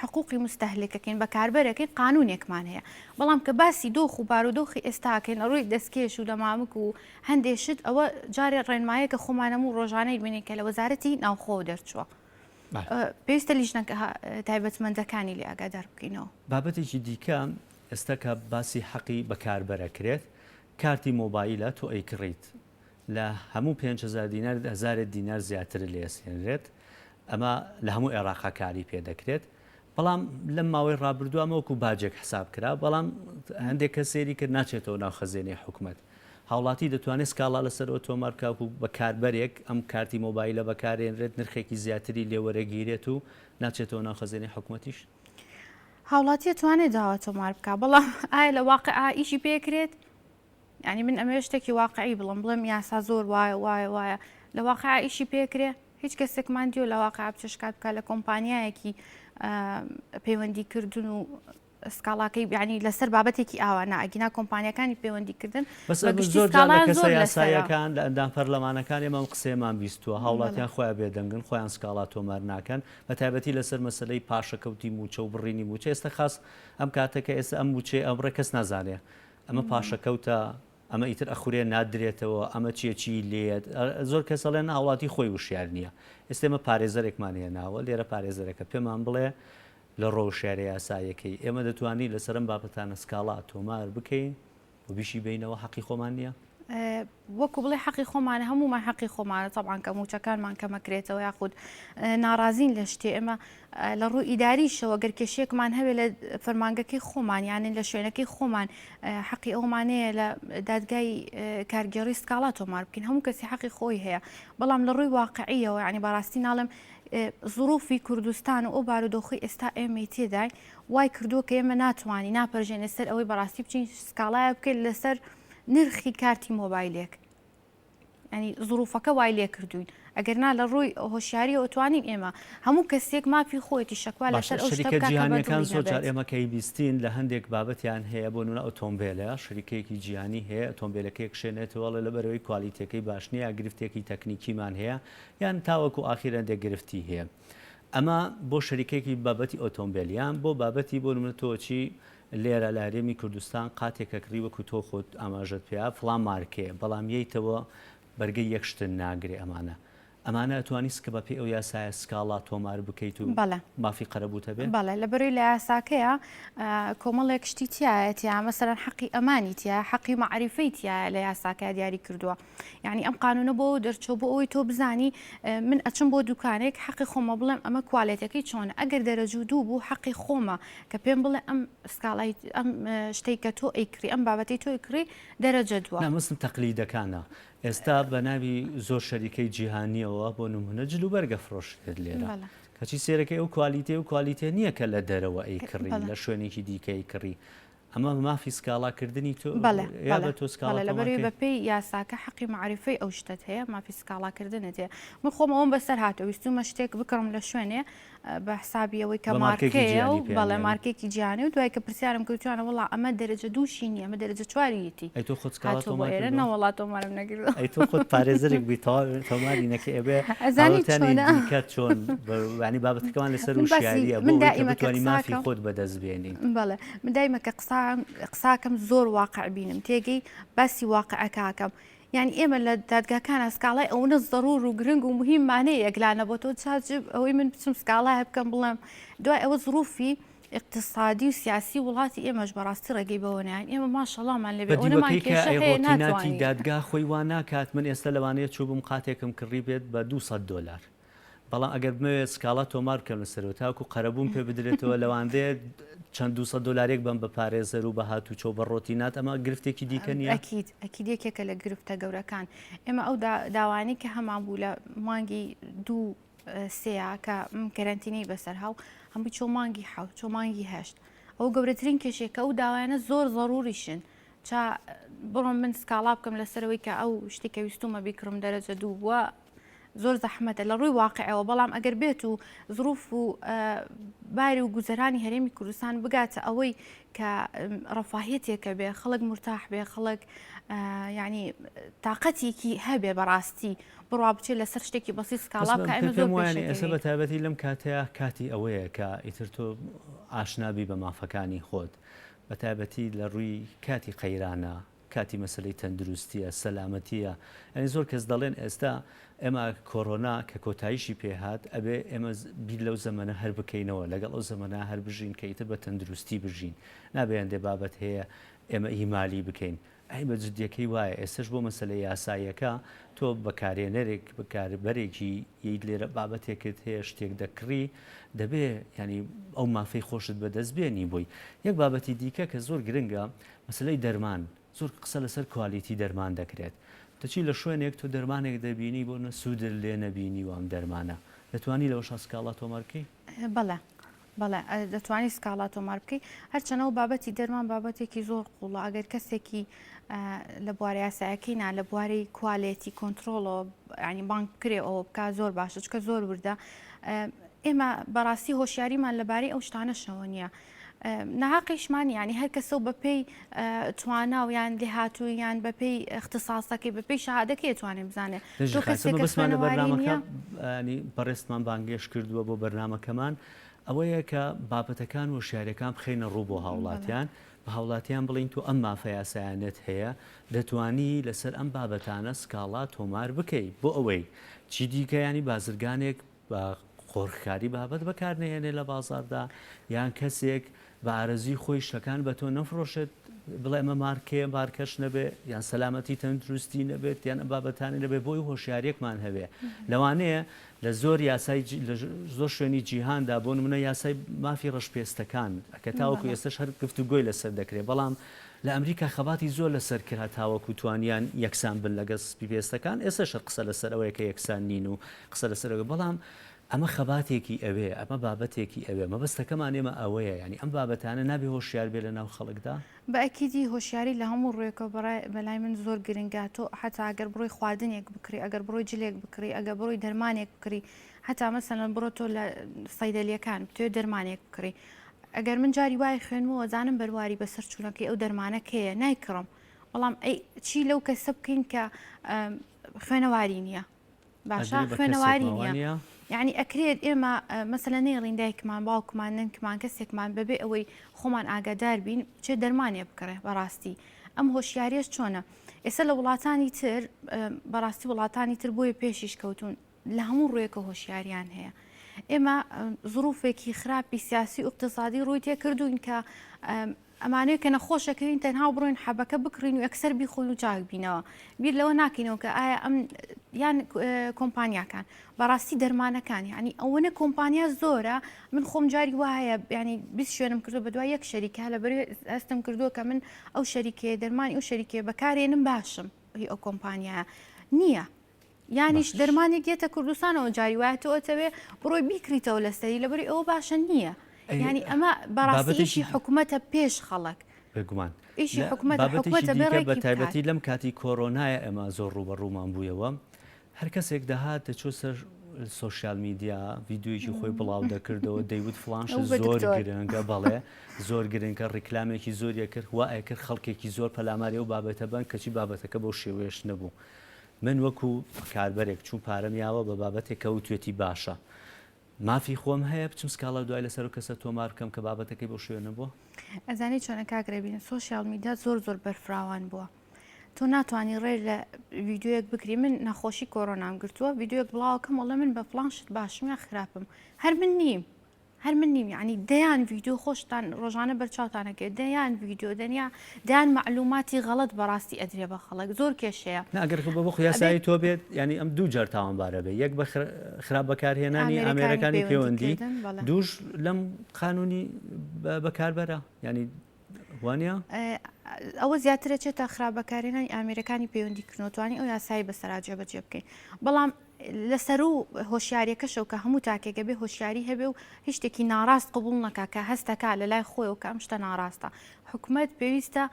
حقوقی مستهلکەکەین بەکاربەرەکەین قانونێکمان هەیە بەڵام کە باسی دۆخ و بارودۆخی ئێستاکەین لە ڕووی دەستکێش و دەمامک و هەندێ شت ئەوە جارێ ڕێنمایەکە خۆمان هەموو ڕۆژانەی بینین کە لە وەزارەتی ناوخۆ دەرچووە پێویستە لیژنە تایبەتمەندەکانی لێ ئاگادار بکەینەوە. بابەتێکی دیکە ئێستا کە باسی حەقی بەکاربەر ئەکرێت کارتی مۆبایلە تۆ ئەیکڕیت. لە هەموو 5000 دینار هەزارێک دینار زیاتر لێسێنرێت ئەمە لە هەموو عێراقا کاری پێ دەکرێت بەڵام لەم ماوەی ڕابردوو ئەمە وەکو باجێک حساب کرا، بەڵام هەندێک کەس سەیری کرد ناچێتەوە ناو خەزێنەی حکومەت. هاوڵاتی دەتوانێت سکاڵا لەسەرەوە تۆمار بکات و بە کاربەرێک ئەم کارتی مۆبایلە بەکارێنرێت نرخێکی زیاتری لێوەرەگیرێت و ناچێتەوە ناو خەزێنەی حکومەتیش؟ هاوڵاتی ئەتوانێت داوا تۆمار بکات، بەڵام ئایا لە واقیع ئیشی پێکرێت؟ یانی من ئەمەوێت شتێکی واقعی بڵێم، بڵێم یاسا زۆر وایە وایە وایە، لە واقیع ئیشی پێکرێ؟ هیچ کەسێکمان دیوە لە واقع بچێ شکات بکات لە کۆمپانیایەکی پەیوەندی کردن و سکاڵاکەی بیانی لەسەر بابەتێکی ئاوا نا ئەگینا کۆمپانیەکانی پەیوەندی کردن زۆر لە کەسە یاساییەکان لە ئەندام پەرلەمانەکان ئێمە ئەم قسەیەمان بیستووە هاوڵاتیان خۆیان بێدەنگن خۆیان سکاڵا تۆمار ناکەن بە تایبەتی لەسەر مەسەلەی پاشەکەوتی مووچە و بڕینی مووچە ئێستا خاص ئەم کاتە کە ئێستا ئەم مووچەی ئەمڕێ کەس نازانێ ئەمە پاشەکەوتە ئەمە ئیتر ئەخورێ نادرێتەوە ئەمە چیە چی لێیەت زۆر کەس ئەڵێن هاوڵاتی خۆی وشیار نییە ئێستا ئێمە پارێزەرێکمان هێناوە لێرە پارێزەرەکە پێمان بڵێ لە ڕۆ وشیارە یاساییەکەی ئێمە دەتوانین لەسەر ئەم بابەتانە سکاڵا تۆمار بکەین و بیشی بینەوە حەقی خۆمان نییە؟ وەکو بڵێ حەقی خۆمانە هەموومان حەقی خۆمانە تەبان کە موچەکانمان کەمەکرێتەوە یاخود ناڕازین لە شتێ ئێمە لە ڕووی ئیداریشەوە گەر کێشەیەکمان هەبێت لە فەرمانگەکەی خۆمان یان لە شوێنەکەی خۆمان حەقی ئەومان هەیە لە دادگای کارگێڕی سکاڵا تۆمار بکەین هەموو کەسی حەقی خۆی هەیە بەڵام لە ڕووی واقعیەوە یعنی بەڕاستی ناڵێم زروفی کوردستان و ئەو بارودۆخی ئێستا ئێمەی تێدای وای کردووە کە ئێمە ناتوانین ناپەرژێنە سەر ئەوەی بەڕاستی بچین سکاڵایە بکەین لەسەر نرخی کارتی مۆبایلێک یانی زروفەکە وای لێ کردوین ئەگەر نا لە ڕووی هۆشیاریەوە توانین ئێمە هەموو کەسێک مافی خۆیەتی شەکوا لەسەر ئەو شتە بکات کە بە دڵی نەبێت. زۆر جار ئێمە کە ئەیبیستین لە هەندێک بابەتیان هەیە بۆ نمونە ئۆتۆمبێلە شەریکەیەکی جیهانی هەیە ئۆتۆمبێلەکەی ئەکشێنێتەوە ئەڵێ لەبەرئەوەی کوالیتیەکەی باش نییە گرفتێکی تەکنیکیمان هەیە یان تاوەکو ئاخیر هەندێک گرفتی هەیە ئەمە بۆ شەریکەیەکی بابەتی ئۆتۆمبێل یان بۆ بابەتی بۆ نمونە تۆ چی لێرە لە هەرێمی کوردستان قاتێکە کڕی وەکو تۆ خۆت ئاماژەت پێیا فڵان مارکەیە بەڵام یەیتەوە بەرگەی یەک شتت ناگرێ ئەمانە ئەمانە ئەتوانی سکە بە پێی ئەو یاسایە سکاڵا تۆمار بکەیت و بەڵێ. مافی قەرەبووت هەبێ؟ بەڵێ لەبەرەی لە یاساکەیا کۆمەڵێک شتی تیایە تیا مەسەلەن حەقی ئەمانی تیایە حەقی مەعریفەی تیایە لە یاساکەیا دیاری کردووە یعنی ئەم قانونە بۆ دەرچوو بۆ ئەوەی تۆ بزانی من ئەچم بۆ دوکانێک حەقی خۆمە بڵێم ئەمە کوالێتەکەی چۆنە ئەگەر دەرەجو دوو بوو حەقی خۆمە کە پێم بڵێ ئەم سکاڵای ئەم شتەی کە تۆ ئەیکڕی ئەم بابەتەی تۆ ئەیکڕی دەرەجە دووە. نا مەسم تەقلیدەکانە ئێستا بە ناوی زۆر شەریکەی جیهانیەوە بۆ نمونە جل و بەرگ ئەفرۆشرێت لێرە کەچی سێرەکەی ئەو کوالیتێ و کوالیتێ نییە کە لە دەرەوە ئەیکڕی لە شوێنێکی دیکە ئەیکڕی ئەمە مافی سکاڵا کردنی تۆ بەڵێ یا بە تۆ سکاڵا بەڵێ لەبەرەوەی تۆمار بە پێی یاساکە حەقی مەعریفەی ئەو شتەت هەیە مافی سکاڵا کردنت هەیە من خۆم ئەوەم بەسەر هاتووە ویستومە شتێک بکڕم لە شوێنێ بە حسابی ئەوەی کە بە مارکێکی مارکەیە جیهانی و پێیان بەڵێ یانی. مارکێکی جیهانی و دوای کە پرسیارم کرد وتیانە وەڵا ئەمە دەرەجە دووشی نییە ئەمە دەرەجە چواریەتی ئەی تۆ خۆت سکاڵا هاتووە بۆ تۆمار ئێرە کردووە؟ نەوەڵا تۆمارم نەکردووە ئەی تۆ خۆت پارێزەرێک بووی تەواو تۆماری نەکەی ئەبێ ئەزانی هاوڵاتیانی چۆنە دیکە چۆن بە- یانی بابەتەکەمان لەسەر من باسی وشیارییە بۆ من ئەوەی کە دائیمە کە بتوانی مافی قساکەم خۆت بەدەست بێنی. بەڵێ من دایمە کە قسا قساکەم زۆر واقع بینم تێگەی باسی واقعەکە ئەکەم یانی ئێمە لە دادگاکانا سکاڵای ئەونە زەڕور و گرنگ و مهیممان هەیە یەکلا نەبۆتەوە چا چ ئەوەی من بچم سکاڵایە بکەم بڵێم دوای ئەوە زروفی اقتصادی و سیاسی وڵاتی ئێمەش بەڕاستی ڕێگەی بەوە نایەن ئێمە ماشەڵامان لێبێ بە ئەونەمان دیوەکەی کە کێشە ئەی هەیە ڕۆتیناتی ناتوانین دادگا خۆی وا ناکات من ئێستا لەوانەیە چووبم قاتێکم کڕی بێت بە 200 دۆلار بەڵام ئەگەر بمەوێت سکاڵا تۆمار بکەم لەسەرەوە تاکو قەرەبووم پێ بدرێتەوە لەواندەیە چەند 200 دۆلارێک بەم بە پارێزەر و بە هاتوچۆ بە ڕۆتینات ئەمە گرفتێکی دیکە نییە؟ ئەکید ئەکید یەکێکە لە گرفتە گەورەکان ئێمە ئەو داوانەی کە هەمان بوو لە مانگی دوو سێیا کە کەرەنتینەی بەسەر هاو هەمووی چۆ مانگی حەوت چۆ مانگی هەشت ئەو گەورەترین کێشەیە کە ئەو داوایانە زۆر زەڕوریشن چا بڕۆم من سکاڵا بکەم لەسەرەوەی کە ئەو شتی کە ویستومە بیکڕم دەرەجە دوو بووە زۆر زەحمەتە لە ڕووی واقعەوە بەڵام ئەگەر بێت و زروف و باری و گوزەرانی هەرێمی کوردستان بگاتە ئەوەی کە ڕەفاهیەتێکە بێ خەڵک مرتاح بێ خەڵک یعنی تااقەتێکی هەبێ بەڕاستی بڕوا بچێت لەسەر شتێکی بەسی سکاڵا بکە ئێمە زۆر وایە ئێستا بە تایبەتی لەم کاتەیە کاتی ئەوەیە کە ئیتر تۆ ئاشنابی بە مافەکانی خۆت بە تایبەتی لە ڕووی کاتی قەیرانە کاتی مەسەلەی تەندروستیە، سەلامەتیە، یانی زۆر کەس دەڵێن ئێستا ئێمە کۆرۆنا کە کۆتاییشی پێ هات ئەبێ ئێمە بیر لەو زەمەنە هەر بکەینەوە لەگەڵ ئەو زەمەنە هەر بژین کە ئیتر بە تەندروستی بژین نابێ هەندێ بابەت هەیە ئێمە ئیهمالی بکەین. ئەی بە جدیەکەی وایە ئێستەش بۆ مەسەلە یاساییەکە تۆ بەکارهێنەرێک بەکاربەرێکی یت لێرە بابەتێکت هەیە شتێک دەکڕی دەبێ ینی ئەو مافەی خۆشت بەدەست بێنی بۆی یەک بابەتی دیکە کە زۆر گرنگە مەسلەی دەرمان زۆر قسە لەسەر quality دەرمان دەکرێت دەچی لە شوێنێک تۆ دەرمانێک دەبینی بۆ نە سوودت لێ نەبینی وام دەرمانە دەتوانی لەوەشا سکاڵا تۆمار بکەی؟ بەڵێ بەڵێ دەتوانی سکاڵا تۆمار بکەی هەرچەنەوە بابەتی دەرمان بابەتێکی زۆر قوڵە ئەگەر کەسێکی لە بوارە یاسایەکەی نا لە بواری quality control ەوە ینی بانگ بکرێ ئەوە بکە زۆر باشە چکە زۆر وردە ئێمە بەڕاستی هۆشیاریمان لەبارەی ئەو شتانەشەوە نییە. ناهەقیشمان یانی هەر کەسە و بەپێی توانا و یان لێهاتووی یان بەپێی اختصاصەکەی بەپێی شەهادەکەی ئەتوانێ بزانێ تۆ کەسێک کە بەسمان لە خوێنەواری بەرنامەکە نییە ینی بەڕێزتمان بانگێشت کردووە بۆ بەرنامەکەمان ئەوەیە کە بابەتەکان و شیارەکان بخەینە ڕوو بۆ بەڵێ هاوڵاتیان بە هاوڵاتیان بڵین تۆ ئەم مافە یاسایانەت هەیە دەتوانی لەسەر ئەم بابەتانە سکاڵا تۆمار بکەی بۆ ئەوەی چی دیکە ینی بازرگانێک بە قۆرخکاری بابەت بەکار نەهێنێ لە بازاڕدا، یان کەسێک بە ئارەزووی خۆی شتەکان بە تۆ نەفرۆشێت، بڵێ ئەمە مارکەیە، مارکەش نەبێ، یان سەلامەتی تەندروستی نەبێت، یان ئەم بابەتانە نەبێت، بۆی هۆشیارییەکمان هەبێ. لەوانەیە لە زۆر یاسای لە زۆر شوێنی جیهاندا بۆ نمونە یاسای مافی ڕەشپێستەکان کە تاوەکو ئێستەش هەر گفتوگۆی لەسەر دەکرێت، بەڵام لە ئەمریکا خەباتی زۆر لەسەر کرا تاوەکو توانیان یەکسان بن لەگەڵ سپی پێستەکان، ئێستەش هەر قسە لەسەر ئەوەیە کە یەکسان نین و قسە لەسەر ئەوەیە، بەڵام ئەمە خەباتێکی ئەوێ، ئەمە بابەتێکی ئەوێ، مەبەستەکەمان ئێمە ئەوەیە، یانی ئەم بابەتانە نابێ هۆشیار بێ لەناو خەڵکدا؟ بە ئەکیدی هۆشیاری لە هەموو ڕووێکەوە بەڕای بەلای من زۆر گرنگە، تۆ حەتا ئەگەر بڕۆی خواردنێک بکڕی، ئەگەر بڕۆی جلێک بکڕی، ئەگەر بڕۆی دەرمانێک بکڕی، حەتا مەسەلەن بڕۆ تۆ لە سەیدەلیەکان بتەوێ دەرمانێک بکڕی، ئەگەر من جاری وایە خوێنمەوە زانم بەرواری بەسەر چوونەکەی ئەو دەرمانە کەیە نایکڕم، بەڵام ئەی چی لەو کەسە بکەین کە خوێنەواری نییە؟ باشە خوێنەواری نییە یعنی ئەکرێت ئێمە مەسەلە نێڵین دایکمان باوکمان نەنکمان کەسێکمان بەبێ ئەوەی خۆمان ئاگادار بین چێ دەرمانێ بکڕێ بەڕاستی ئەم هۆشیاریش چۆنە ئێستا لە وڵاتانی تر بەڕاستی وڵاتانی تر بۆیە پێشیش کەوتون لە هەموو ڕوویەکە هۆشیاریان هەیە ئێمە زروفێکی خراپی سیاسی و اقتصادی ڕووی تێکردوین کە ئەمانەیە کە نەخۆش ئەکەوین تەنها بڕۆین حەبەکە بکڕین و یەکسەر بیخۆین و چاک بینەوە بیر لەوە ناکەینەوە کە ئایا ئەم یان کۆمپانیاکان بەڕاستی دەرمانەکان یعنی ئەوەنە کۆمپانیا زۆرە من خۆم جاری وایە ینی 20 شوێنم کردو بە دوای یەک شەریکە لە بەر هەستم کردووە کە من ئەو شەریکەیە دەرمانی ئەو شەریکەیە بەکارێنم باشم هی ئەو کۆمپانیایە نییە یانیش دەرمانێک یەتە کوردستانەوە جاری وایە تۆ ئەتەوێ بڕۆی بیکریتەوە لەسەری لەبەری ئەوە باشە نییە ینی ئەمە بەڕاستی ئیشی حکوومەتە پێش خەڵک بێگومان ئیشی حکوومەت حکوومەتە بێ بە تایبەتی لەم کاتی کۆرۆنایە ئێمە زۆر ڕووبەڕوومان بوویەوە هەر کەسێک دەهات دەچوو سەر social media ڤیدیۆیەکی خۆی بڵاو دەکردەوە دەیوت فڵان شت زۆر گرنگە بەڵێ زۆر گرنگە ڕیکلامێکی زۆریە کرد وا ئەکرد خەڵکێکی زۆر پەلاماری ئەو بابەتە بن کەچی بابەتەکە بەو شێوەیەش نەبوو من وەکو بەکاربەرێک چوم پارەم یاوە بە بابەتێک کە وتوێتی باشە مافی خۆم هەیە بچم سکاڵا دوای لەسەر ئەو کەسە تۆمار بکەم کە بابەتەکەی بەو شێوە نەبووە؟ ئەزانی چۆنە کاک رێبین social media زۆر زۆر بەرفراوان بووە تۆ ناتوانانی ڕێ لە ڤیدیۆیەک بکری من نەخۆشی کۆرۆنام گرتووە ڤیدیۆیەک بڵاوکەم وەڵێ من بە فڵان شت باشم یا خراپم هەر من نیم هەر من نیم یانی دەیان ڤیدیۆ خۆشتان ڕۆژانە بەرچاوتان ئەکەوێت دەیان ڤیدیۆ دەنیا دەیان مەعلوماتی غەڵەت بەڕاستی ئەدرێ بە خەڵک زۆر کێشەیە. نا ئەگەر بە بۆ یاسایی تۆ بێت یانی ئەم دوو جار تاوانبارە بێ یەک بە خراپ بەکارهێنانی ئامێرەکانی پەیوەندی دووش لەم قانونی بەکاربەرە یانی وانە؟ ئەوە زیاتر ئەچێتە خراپ بەکارهێنانی ئامێرەکانی پەیوەندی کردنەوە توانی ئەو یاسایی بەسەرا جێبەجێ بکەین بەڵام لەسەروو هۆشیاریەکەشەوە کە هەموو تاکێک ئەبێ هۆشیاری هەبێ و هیچ شتێکی ناڕاست قبوڵ نەکا کە هەستەکا لە لای خۆیەوە کە ئەم شتە ناڕاستە حکومەت پێویستە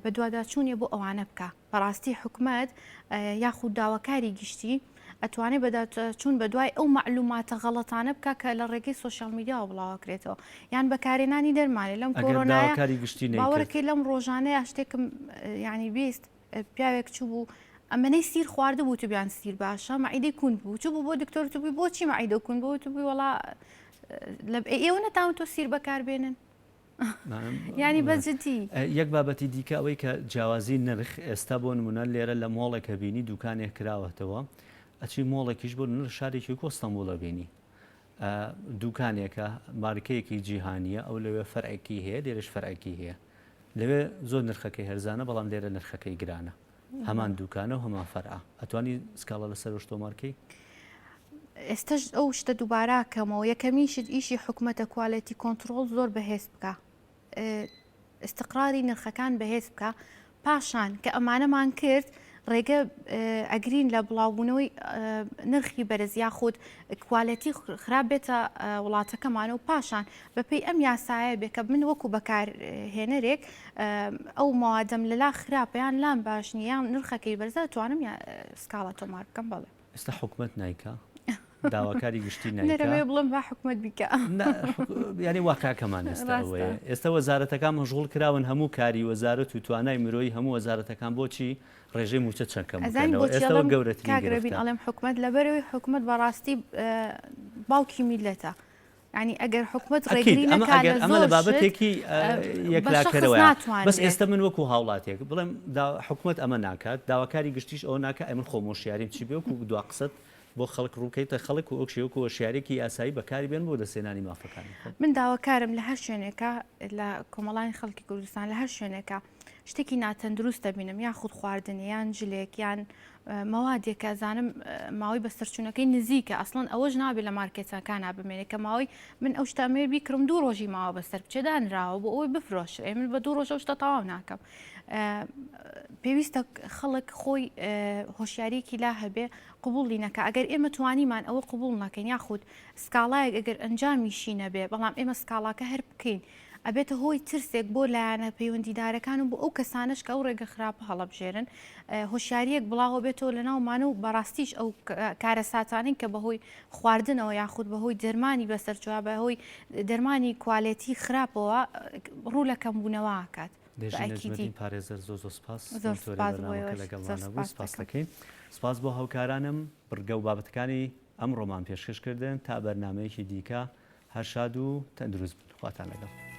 بەدواداچوونێ بۆ ئەوانە بکا بەڕاستی حکومەت یاخود داواکاری گشتی ئەتوانێت بەداچوون بە دوای ئەو مەعلوماتە غەڵەتانە بکا کە لە ڕێگەی social media وە بڵاوەکرێتەوە یان بەکارێنانی دەرمانێ لەم کۆرۆنایە باوەڕکەی لەم ڕۆژانەیە شتێکم یعنی 20 پیاوێک چوبوو ئەمەنەی سیر خواردبوو وتبیان سیر باشە مەعیدەی کون بوو چوبوو بۆ دکتۆر وتبووی بۆچی مەعیدە کون بوو وتبووی وەڵا ئێوە نەتاون تۆ سیر بەکاربێنن ینی بەجدی یەک بابەتی دیکە ئەوەی کە جیاوازی نرخ ئێستا بۆ نمونە لێرە لە مۆڵێکە بینی دوکانێک کراوەتەوە ئەچی مۆڵێکیش بۆ نرخ شارێکی کۆ ئەستەنبوڵە بینی دوکانێکە مارکەیەکی جیهانیە ئەو لەوێ فەرعێکی هەیە لێرەش فەرعێکی هەیە. لەوێ زۆر نرخەکەی هەرزانە بەڵام لێرە نرخەکەی گرانە هەمان دوکانە و هەمان فەرعە ئەتوانی سکاڵا لەسەر ئەوش تۆمار کەی؟ ئێستەش ئەو شتە دووبارە کەمەوە یەکەمین شت ئیشی حکومەتە quality control زۆر بەهێز بکە ئیستقراری نرخەکان بەهێز بکە پاشان کە ئەمانەمان کرد ڕێگە ئەگرین لە بڵاوبوونەوەی نرخی بەرز یاخود quality خراپ بێتە وڵاتەکەمان و پاشان بەپێی ئەم یاسایە بێ کە من وەکو بەکارهێنەرێک ئەو مەوادەم لەلا خراپە یان لام باش نییە یان نرخەکەی بەرزە توانم سکاڵا تۆمار بکەم بەڵێ. ئێستا حکومەت نایکا داواکاری گشتی نایکا نەرەوێ بڵێم با حکومەت بیکا. یانی واقعەکەمان ئێستا ئەوەیە ئێستا وەزارەتەکان مەشغوڵ کراون هەموو کاری وەزارەت و توانای مرۆیی هەموو وەزارەتەکان بۆچی ڕێژەی مووچە چەند کەم ئەزانی بکەنەوە بۆچی ئێستا وەک ئەڵێم گەورەترین کاک ڕێبین گرفتە. ئەڵێم حکومەت لەبەرئەوەی حکومەت بەڕاستی باوکی میللەتە یانی ئەگەر حکومەت ئەکید ڕێگری ئەمە نەکا ئەگەر لە ئەمە لە زۆر شت بابەتێکی بە شەخس یەکلاکەرەوەیە بەس ناتوانرێت. ئێستا من وەکو هاوڵاتیەک بڵێم دا حکومەت ئەمە ناکات داواکاری گشتیش ئەوە ناکات ئەی من خۆم هۆشیاریم چی بێ وەکو دوا قسەت بۆ خەڵک ڕووکەیتە خەڵک و ئەوکشی وەکو هۆشیارێکی یاسایی بەکاری بێن بۆ دەستهێنانی مافەکانی خۆم. من داواکارم لە هەر شوێنێکا لە کۆمەڵانی خەڵکی کوردستان لە هەر شوێنێکا شتێکی ناتەندروست دەبینم یاخود خواردنێ یان جلێک یان مەوادێک کە ئەزانم ماوەی بەسەرچوونەکەی نزیکە ئەسڵەن ئەوەش نابێت لە مارکێتەکانا بمێنێت کە ماوەی من ئەو شتە ئەمەوێ بیکڕم دوو ڕۆژی ماوە بەسەر بچێ دانراوە بۆ ئەوەی بفرۆشرێ من بە دوو ڕۆژ ئەو شتە تەواو ناکەم پێویستە خەڵک خۆی هۆشیاریەکی لا هەبێ قبوڵی نەکا ئەگەر ئێمە توانیمان ئەوە قبوڵ نەکەین یاخود سکاڵایەک ئەگەر ئەنجامیشی نەبێ بەڵام ئێمە سکاڵاکە هەر بکەین ئەبێتە هۆی ترسێک بۆ لایەنە پەیوەندیدارەکان و بۆ ئەو کەسانەش کە ئەو ڕێگە خراپە هەڵەبژێرن هۆشیاریەک بڵاوەبێتەوە لەناومان و بەڕاستیش ئەو کارەساتانەی کە بەهۆی خواردنەوە یاخود بەهۆی دەرمانی بەسەرچوە بەهۆی دەرمانی quality خراپەوە ڕوو لە کەمبوونەوە ئەکات. لێژی نەجمەدین پارێزەر زۆر زۆر سپاس زۆر سپاس بۆ بەرنامەکە ئێوەش زۆر لەگەڵمانە بووی سپاس سپاس دەکەم. دەکەین سپاس بۆ هاوکارانم بڕگە و بابەتەکانی ئەمڕۆمان پێشکەش کردن تا بەرنامەیەکی دیکە هەر شاد و تەندروست بن خواتان لەگەڵ.